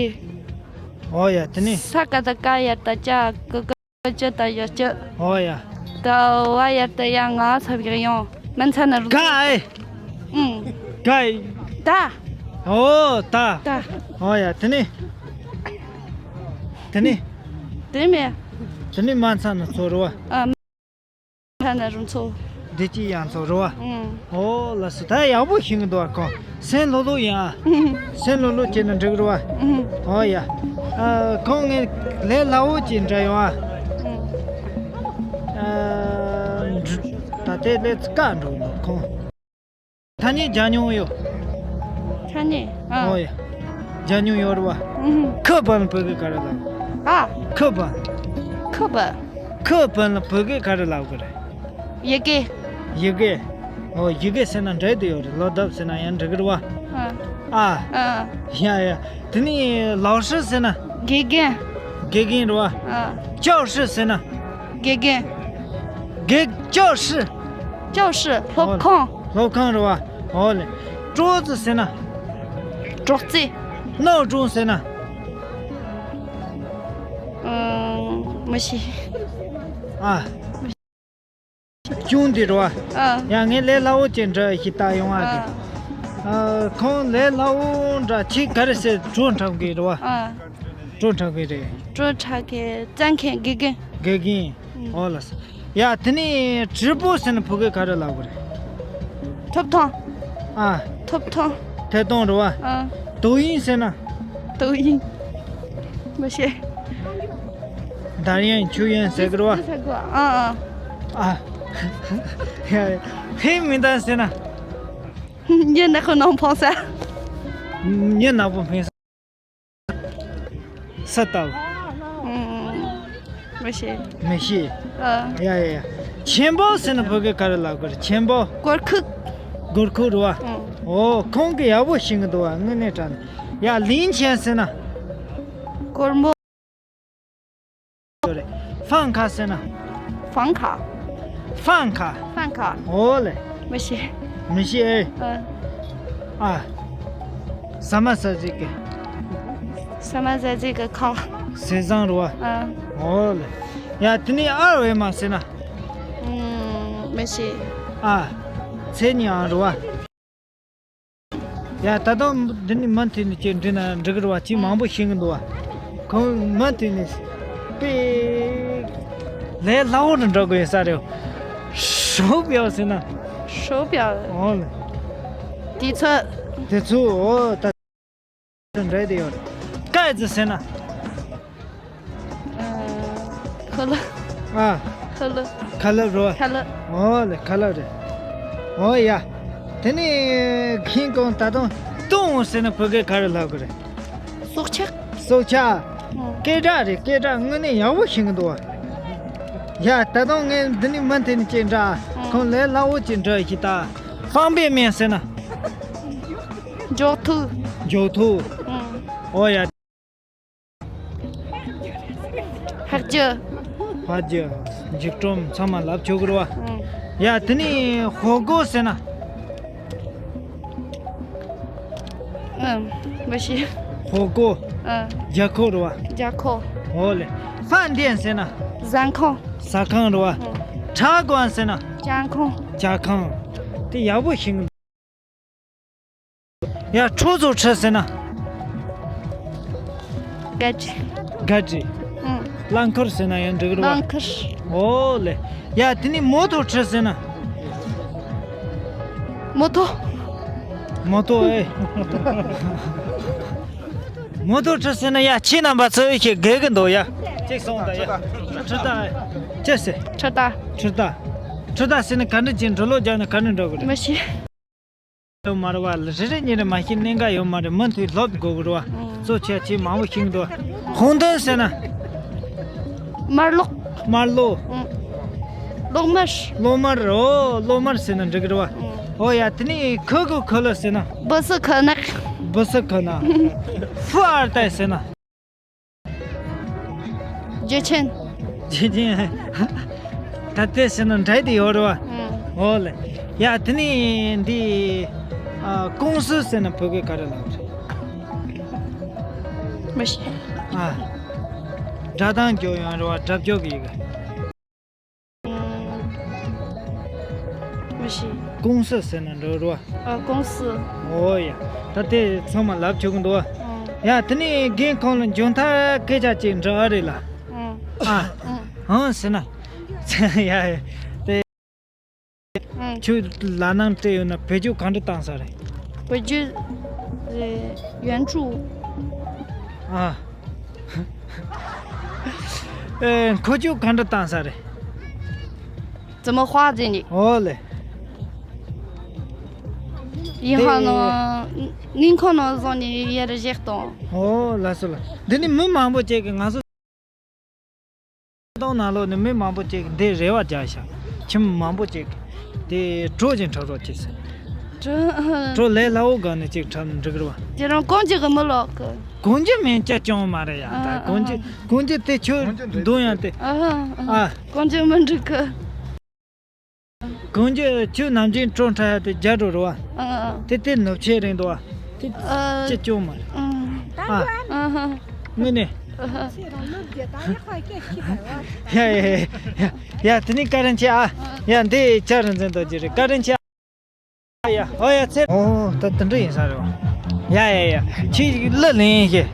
ཨོ་ཡ་དེ་ནས། ས་ཀ་བཏགས་སྐ་ཡ་བཏགས་སྐྱ། གུ་གུ་ཅི་བཏགས་གྱི་སྐྱི། ཨོ་ཡ། ད་བ་ཡ་བཏགས་ཡ་ང་ས་བཞག་ཡོང་། མི་མཚན་ན་རུ། ག་ཨེ། ཨུང་། ག་ཨེ། ད། ཨོ་ད། ད། ཨོ་ཡ་དེ་ནས། དེ་ནས། དེ་མེད། དེ་ནས་མ་མཚན་ན་མཚོ་རེད་བ། ཨ། མཚན་ན་རུ་མཚོ། བདེ་སྐྱིད་གཡང་མཚོ་རེད་བ། ཨུང་། ཨོ་ལགས་སོ། ད་ཡག་པོ་ཤེས་ཀྱི་འདུག་བ། ཁོང་སེམས་ལྷོད་ལྷོད་ཡིན་ཨ། སེམས་ལྷོད་ལྷོད་བྱས་ན་འགྲིག་རེད་བ། ཨུང་། ཨོ་ཡ། ཨ། ཁོང་ངས་ལས་སླ་བོ་ཅིག་འདྲི་ཡོང་ཨ། ཨུང་། ཨ། ད་ལྟའི་ལས་བཀག་འགྲོ་གི་འདུག་ཁོང་། ཐ་སྙད་རྒྱག་མྱོང་ཡོད། ཐ་སྙད། ཨ། ཨོ་ཡ། རྒྱག་མྱོང་ཡོད་རེད་བ། ཨུང་། ཁུ་བན་ལ་བོད་སྐད་ག་རེ་ལབ། ཨ། ཁུ་བན། ཁུ་བན། ཁུ་བན་ལ་བོད་སྐད་ག་རེ་ལབ་གི་རེད། ཡི་གེ། ཡི་གེ། ཨོ་ཡི་གེ་ཟེར་ན་འགྲིག་དུ་ཡོད་རེད། ལོ་འདབ་ཟེར་ན་ཡང་འགྲིག་གི་རེད་བ། ཨ། ཨ། ཨ། ཡ་ཡ། དེ་ནས་老师ཟེར་ན། དགེ་རྒན། དགེ་རྒན་རེད་བ། ཨ། 教师ཟེར་ན། དགེ་རྒན། དགེ། 教室། 教室། སློབ་ཁང་། སློབ་ཁང་རེད་བ། ཨོ་ལེ། 桌子ཟེར་ན། 桌子། 闹钟ཟེར་ན། ཨང་། མི་ཤེས། ཨ། ཅུང་འདི་རེད་བ། ཨ། ཡང་ངས་ལས་སླ་བོ་ཅིག་འདྲ་ཞིག་བལྟ་ཡོང་བ་གི། ཨ། ཨ། ཁོང་ལས་སླ་བོ་འདྲ་ཅིག་ག་རེ་ཟེར། བྲོ་འཁྲབ་མཁན་རེད་བ། ཨ། བྲོ་འཁྲབ་མཁན་རེད། བྲོ་འཁྲབ་མཁན། རྩེད་མཁན། དགེ་རྒན། དགེ་རྒན། ཨང་། ཨོ་ལགས་སོ། ཡ་དེ་ནས་直播ཟེར་ན་བོད་སྐད་ག་རེ་ལབ་དགོས་རེད། ཐོབ་ཐང་། ཨ། ཐོབ་ཐང་། ཐད་གཏོང་རེད་བ། ཨ། 抖音ཟེར་ན། 抖音། མི་ཤེས། 抖音ཆུ་ཡན་ཟེར་གི་རེད་བ། ཨ་ཨ། ཨ། ཧེ་མི་འདང་ཟེར་ན། ཉི་ནག་པོ་ནང་འཕངས་ས། ཉི་ནག་པོ་འཕངས་ས། ས་ལྟ་བུ། ཨང་། མི་ཤེས། མི་ཤེས། ཨ། ཡ་ཡ་ཡ། 钱包ཟེར་ན་བོད་སྐད་ག་རེ་ལབ་དགོས་རེད། 钱包། སྒོར་ཁུག་སྒོར་ཁུག་རེད་བ། ཨང་། ཨོ་ཁོང་གིས་ཡག་པོ་ཤེས་གི་འདུག་བ། དངོས་གནས་དྲང་གནས། ཡ་零钱ཟེར་ན། སྒོར་མོ། 饭卡ཟེར་ན། 房卡། 饭卡། 饭卡། ཨོ་ལེ། མི་ཤེས། མི་ཤེས་ཨེ། ཨ། ཨ། ཟ་མ་ཟ་རྩེ་གི། ཟ་མ་ཟ་རྩེ་གི་ཁ། ཟས་བཟང་རེད་བ། ཨ། ཨོ་ལེ། ཡ་དེ་ནས་二维码ཟེར་ན། ཨང་། མི་ཤེས། ཨ། མཚན་ཉིད་ཨང་རེད་བ། ཡ་ད་དུང་འདི་ནས་མུ་མཐུད་ནས་ཅིག་འབྲི་ན་འགྲིག་གི་རེད་བ། ཅིག་མང་པོ་ཤེས་གི་འདུག་བ། ཁོང་མུ་མཐུད་ནས་དཔེ་ལས་སླ་བོ་རུ་འགྲོ་དགོས་ཡོད་ས་རེད། 手錶ཟེར་ན། 手錶། ཨོ་ལེ། དུས་ཚོད། དུས་ཚོད། ཨོ་ད་འདྲ་དེ་ཡོད།盖子ཟེར་ན། ཨ། ཁ་ལག་ཨ། ཁ་ལག་ཁ་ལག་རོ། ཁ་ལག་ཨོ་ལེ་ཁ་ལག་རེད། ཨོ་ཡ། དེ་ནས་ཁིང་ཀོང་ད་དུང་ཏུང་ཟེར་ན་བོད་སྐད་ག་རེ་ལབ་དགོས་རེད། སྲོག་ཆགས། སྲོག་ཆགས། ཨང་། སྐད་གྲགས་རེད། སྐད་གྲགས་དངོས་གནས་ཡག་པོ་ཤེས་གི་འདུག་བ། ཡ་ད་དུང་ངས་འདི་ནས་མུ་མཐུད་ནས་ཅིག་འདྲ། ཨང་། ཁོང་ལས་སླ་བོ་ཅིག་འདྲ་ཞིག་ད། 方便面ཟེར་ན། འཇོག་ཐུག་འཇོག་ཐུག་ཨང་། ཨོ་ཡ། ཕག་རྒྱུ། ཕག་རྒྱུ། འཇིགས་སྒྲོམ་ཚང་མ་ལབ་ཆོག་གི་རེད་བ། ཨང་། ཡ་དེ་ནས་火锅ཟེར་ན། ཨང་། མི་ཤེས། 火锅། ཨང་། རྒྱ་ཁོག་རེད་བ། རྒྱ་ཁོག་ཨོ་ལེ། 饭店ཟེར་ན། ཟ་ཁང་། ཟ་ཁང་རེད་བ། ཨང་། 茶馆ཟེར་ན། ཇ་ཁང་། ཇ་ཁང་། དེ་ཡག་པོ་ཤེས་གི། ཡ། 出租车ཟེར་ན། ག་ཅི། ག་ཅི། ཨང་། རླངས་འཁོར་ཟེར་ན་ཡང་འགྲིག་གི་རེད་བ། རླངས་འཁོར། ཨོ་ལེ། ཡ་དེ་ནས་摩托车ཟེར་ན། མོ་ཐོ། མོ་ཐོ་ཨེ།摩托车ཟེར་ན་ཡ་ཁྱེད་རྣམ་པ་ཚོས་ཤེས་དགོས་ཀྱི་འདུག་ཡ། གཅིག་སོང་ད་ཡ། ཁྲི་ད་ཨེ། ཅི་ཟེར། ཁྲི་ད། ཁྲི་ད། ཁྲི་ད་ཟེར་ན་ག་འདྲ་ཅིག་འགྲོ་ལོག་རྒྱག་ན་ག་འདྲ་འགྲོ་གི་རེད། མི་ཤེས། ཡོད་མ་རེད་བ། རེ་རེ་གཉིས་རེ་མ་ཤེས་གནད་འགག་ཡོད་མ་རེད། མུ་མཐུད་ལབ་དགོས་གི་རེད་བ། ཨང་། གཙོ་ཆེ་ཆེ་མང་པོ་ཤེས་འདུག 红灯ཟེར་ན། དམར་ལོག་དམར་ལོག་ཨང་། གློག་དམར། གློག་དམར། ཨོ་གློག་དམར་ཟེར་ན་འགྲིག་གི་རེད་བ། ཨང་། ཨོ་ཡ་དེ་ནས་ཁུ་གུ་ཁུ་ལ་ཟེར་ན། 不是可能། 不是可能།富二代ཟེར་ན། རྒྱུ་ཆེན། རྒྱུ་ཆེན། ད་ལྟའི་ཕྱིར་ན་འདྲ་དེ་ཡོད་རེད་བ། ཨང་། འོ་ལེ། ཡ་དེ་ནས་འདི། ཨ། ཀུང་སི་ཟེར་ན་བོད་སྐད་ག་རེ་ལབ་རེད། མི་ཤེས། ཨ། སྒྲ་གདངས་སྐྱོར་ཡང་རེད་བ། སྒྲ་སྐྱོར་གི་ཡི་གེ། མི་ཤེས། ཀུང་སི་ཟེར་ན་འགྲིག་རེད་བ། ཨ། ཀུང་སི། འོ་ཡ། ད་དེ་ཚང་མ་ལབ་ཆོག་གི་འདུག་བ། ཨང་། ཡ་དེ་ནས་རྒན་ཁོང་ལ་མཇུག་མཐར་སྐད་ཆ་ཅིག་འདྲི་ཨ་རེད་ལ། ཨང་། ཨ། ཨང་། ཨང་ཟེར་ན། ཡ་ཡ། དེ། ཨང་། ཁྱོད་ལ་ནང་སྤྲད་ཡོད་ན་བེད་སྤྱོད་གང་འདྲ་བཏང་ས་རེད། བེད་སྤྱོད། ཨེ། 援助། ཨ། ཨེ། འཁོར་སྐྱོད་གང་འདྲ་བཏང་ས་རེད། 怎么花钱呢？ འོ་ལེ། 银行ནང་། དེ། 银行ནང་བཟུང་ནས་ཡར་བཞག་བཏང་། འོ་ལགས་སོ་ལགས། འདི་ནི་མི་མང་པོ་ཅིག་གིས་ང་ཚོ་ཏང་ནང་ལོགས་ནས་མི་མང་པོ་ཅིག་གིས་འདི་རེ་བ་རྒྱག་ཤག་ཁྱིམ་མང་པོ་ཅིག་གིས། དེ་གྲོ་ཅིག་འཁྲབ་རོགས་བྱེད་ཟེར། གྲོ། གྲོ་ལས་སླ་བོ་གང་ནས་ཅིག་འཁྲབ་འགྲིག་རེད་བ། ཁྱེད་རང་གོན་རྒྱུ་གི་མི་ལོག་གི། གོན་རྒྱུ་མིན་ཅི་ཅང་མ་རེད་ཡ། ད་ཨ། གོན་རྒྱུ། ཨ། གོན་རྒྱུ་དེ་ཁྱོད་འདོན་ཡང་དེ། ཨ། ཨ། ཨ། གོན་རྒྱུ་མི་འགྲིག་གི། གོན་རྒྱུ་ཁྱོད་ནམ་རྒྱུན་གྲོ་འཁྲབ་ཡ་དེ་རྒྱ་གྲོ་རེད་བ། ཨ། ཨ། དེ་དེ་ནུབ་ཆའི་རིང་འདུག་བ། དེ། ཨ། ཅི་ཅང་མ་རེད། ཨ། ཨ། ཨ། དངོས་གནས། ཨ། ཡ་ཡ་ཡ་ཡ། དེ་ནས་བཀའ་དྲིན་ཆེ་ཨ། ཡ། འདི་ཅག་རིན་ཆེན་རྡོ་རྗེ་རེད། བཀའ་དྲིན་ཆེ་ཨ། ཡ། ཨོ་ཡ། ཚེ། ཨོ། ད་དེ་འདྲ་ཡིན་ས་རེད་བ། ཡ་ཡ་ཡ། ཁྱེད་གླུ་ལེན་ཤེས།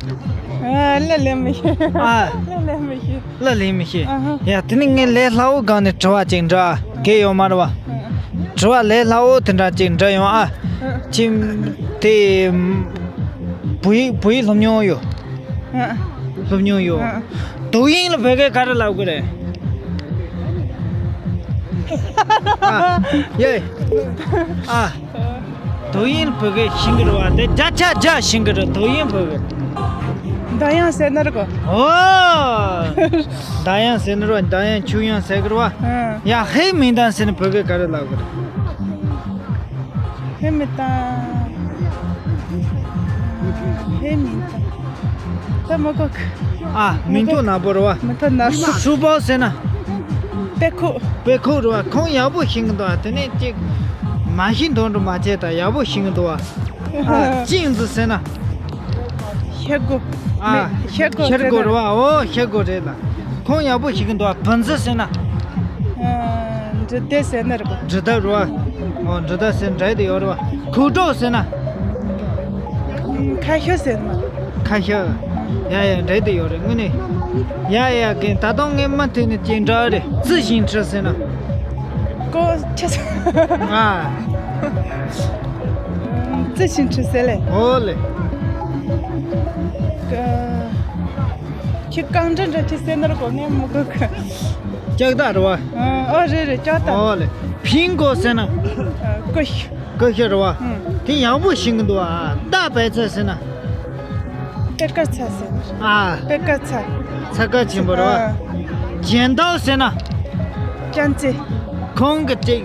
ཨ། གླུ་ལེན་མི་ཤེས། ཨ། གླུ་ལེན་མི་ཤེས། གླུ་ལེན་མི་ཤེས། ཨ་ཧ། ཡ། དེ་ནས་ངས་ལས་སླ་བོ་སྒང་ནས་དྲི་བ་ཅིག་འདྲི་ཨ། གལ་ཡོད་མ་རེད་བ། དྲི་བ་ལས་སླ་བོ་དེ་འདྲ་ཅིག་འདྲི་ཡོང་ཨ། ཨ། ཁྱེད་དེ་བོད་ཡིག་བོད་ཡིག་སློབ་མྱོང་ཡོད། ཨ། སློབ་མྱོང་ཡོད། ཨ། དོ་དབྱིངས་ལ་བོད་སྐད་ག་རེ་ལབ་དགོས་རེད། ཨ། ཡེ། ཨ། དོ་དབྱིངས་བོད་སྐད་ཤེས་ཀྱི་རེད་བ། དེ་བརྒྱ་ཆ་བརྒྱ་ཤེས་ཀྱི་རེད། དོ་དབྱིངས་བོད་སྐད། འདོན་དབྱངས་ཟེར་ན་རེད་གོ། ཨོ། འདོན་དབྱངས་ཟེར་ན་རེད་བ། འདོན་དབྱངས་ཆུ་དབྱངས་ཟེར་གི་རེད་བ། ཨ། ཡ། ཧེ་མིང་དང་ཟེར་ན་བོད་སྐད་ག་རེ་ལབ་དགོས་རེད། ཧེ་མིང་དང་། ཧེ་མིང་དང་། ད་མི་གོ་གི། ཨ། མི་ཐོག་ནག་པོ་རེད་བ། མི་ཐོག་ནག་པོ། ཧྲུ་པའོ་ཟེར་ན། དཔེ་ཁུག་དཔེ་ཁུག་རེད་བ། ཁོང་ཡག་པོ་ཤེས་ཀྱི་འདུག་བ། དེ་ནས་ཅིག་མ་ཤེས་མདོག་འདྲ་མ་བྱས་ད་ཡག་པོ་ཤེས་ཀྱི་འདུག་བ། ཨ། ཅིང་ཙི་ཟེར་ན། ཤེལ་སྒོ། ཨ། ཤེལ་སྒོ་ཤེལ་སྒོ་ཟེར་ན། རེད་བ། ཨོ། ཤེལ་སྒོ་རེད་ལ། ཁོང་ཡག་པོ་ཤེས་ཀྱི་འདུག་བ། བུན་ཙི་ཟེར་ན། ཨ། འབྲི་དེབ་ཟེར་ན་རེད་པ། འབྲི་དེབ་རེད་བ། ཨོ། འབྲི་དེབ་ཟེར་འདྲ་དེ་ཡོད་རེད་བ། ཁུག་ཀྲོ་ཟེར་ན། ཁ་ཤོ་ཟེར་ན། ཁ་ཤོ། ཡ་ཡ། འདྲ་དེ་ཡོད་རེད་དངོས་གནས། ཡ་ཡ། གན་ད་དུང་ངས་མུ་མཐུད་ནས་ཅིག་འདྲི་རེད། ཙི་ཞིང་ཁྲི་ཟེར་ན། ཀོ་ཁྱི། ཨ། ཙི་ཞིང་ཁྲི་ཟེར་ལེ། ཨོ་ལེ། ཀ། ཁྱི་རྐང་འདྲ་འདྲ་ཁྱི་ཟེར་ན་རེད་གོ། ངས་མི་གོ་གི། ལྕགས་ཐག་རེད་བ། ཨ། ཨོ་རེད་རེད། ལྕགས་ཐག། ཨོ་ལེ། ཕིང་གོ་ཟེར་ན། ཨ། ཀོ་ཤི། ཀོ་ཤི་རེད་བ། ཨང་། དེ་ཡག་པོ་ཤེས་ཀྱི་འདུག་བ། ད་པད་ཚལ་ཟེར་ན། པད་དཀར་ཚལ་ཟེར་ན། ཨ། པད་དཀར་ཚལ། ཚལ་ཁ་ཆེན་པོ་རེད་བ། ཨ།剪刀ཟེར་ན། ཅན་ཙེ། ཁོང་གི་ཅིག་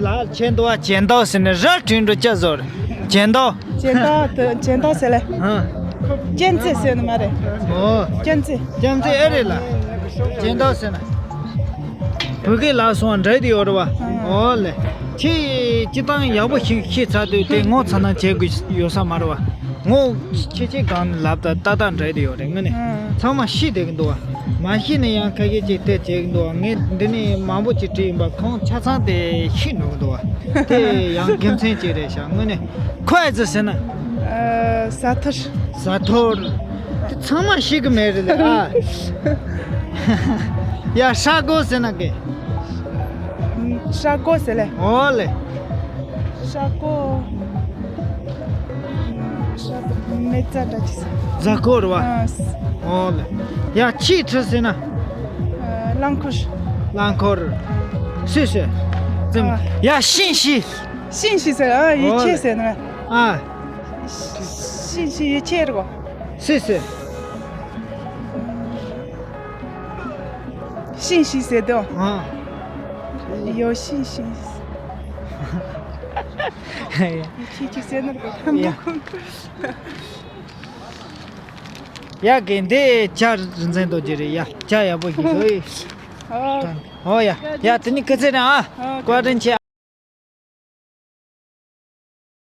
ལ་ཆེན་འདུག་བ། 剪刀ཟེར་ན་ར་བྲིས་འགྲོ་ཅི་བཟོ་རེད། 剪刀། 剪刀དེ། 剪刀ཟེར་ལེ། ཨ། ཅན་ཙེ་ཟེར་ནི་མ་རེད། ཨོ། ཅན་ཙེ། ཅན་ཙེ་ཨེ་རེད་ལ། 剪刀ཟེར་ན། བོད་སྐད་ལ་སོང་བ་འདྲ་དེ་ཡོད་རེད་བ། ཨ། ཨོ་ལེ། ཁྱེད་སྤྱི་བཏང་ཡག་པོ་ཞིག་ཤེས་ཚར་དུས་དེ་ངོ་ཚ་ན་བྱེད་དགོས་ཡོད་ས་མ་རེད་བ། ངོ་ཆེ་ཆེ་གང་ནས་ལབ་ད་ཏག་ཏག་འདྲ་དེ་ཡོད་རེད། དངོས་གནས། ཨ། ཚང་མ་ཤེས་བསྡད་ཀྱི་འདུག་བ། མ་ཤེས་ན་ཡང་ཁ་ཤས་ཅིག་དེ་བྱེད་ཀྱི་འདུག་བ། ངས་འདི་ནས་མང་པོ་ཅིག་བྲིས་ཡིན་པ། ཁོང་ཆ་ཚང་དེ་ཤེས་འགྲོ་གི་འདུག་བ། དེ་ཡང་དགེ་མཚན་ཅིག་རེད་ཤག་དངོས་གནས། ཁོ་ཨེ་ཙི་ཟེར་ན། ཨ། ཟ་ཐུར། ཟ་ཐུར། དེ་ཚང་མ་ཤེས་ཀྱི་མེད་རེད་ལ། ཨ། ཡ། ཧྲ་གོ་ཟེར་ན་གེ། ཧྲ་གོ་ཟེར་ལེ། ཨོ་ལེ། ཧྲ་གོ། ཧྲ་གོ་མེ་བཙའ་འདྲ་ཅིག་ཟེར། རྫ་ཁོ་རེད་བ། ཨ། ཨོ་ལེ། ཡ། ཆི་ཁྲི་ཟེར་ན། ཨ། རླངས་འཁོར། རླངས་འཁོར། སུས་སུས། ཙམ། ཨ། ཡ། ཤིན་ཤི། 信息ཟེར། ཨ། ཡིད་ཆེས་ཟེར་ན། ཨ། 信息ཡིད་ཆེས་རེད་གོ། 谢谢。信息ཟེར་དོ། ཨ། 有信心。ཡིད་ཆེས་ཅིག་ཟེར་ན་རེད་གོ། ཡ། ཡ། གན་འདི་ཇ་རིན་ཆེན་རྡོ་རྗེ་རེད་ཡ། ཇ་ཡག་པོ་ཞིག་འདུག་ཨེ། ཨོ། ཨོ་ཡ། ཡ། དེ་ནི་སྐུ་ཚེ་རིང་ཨ། ཨོ། བཀའ་དྲིན་ཆེ།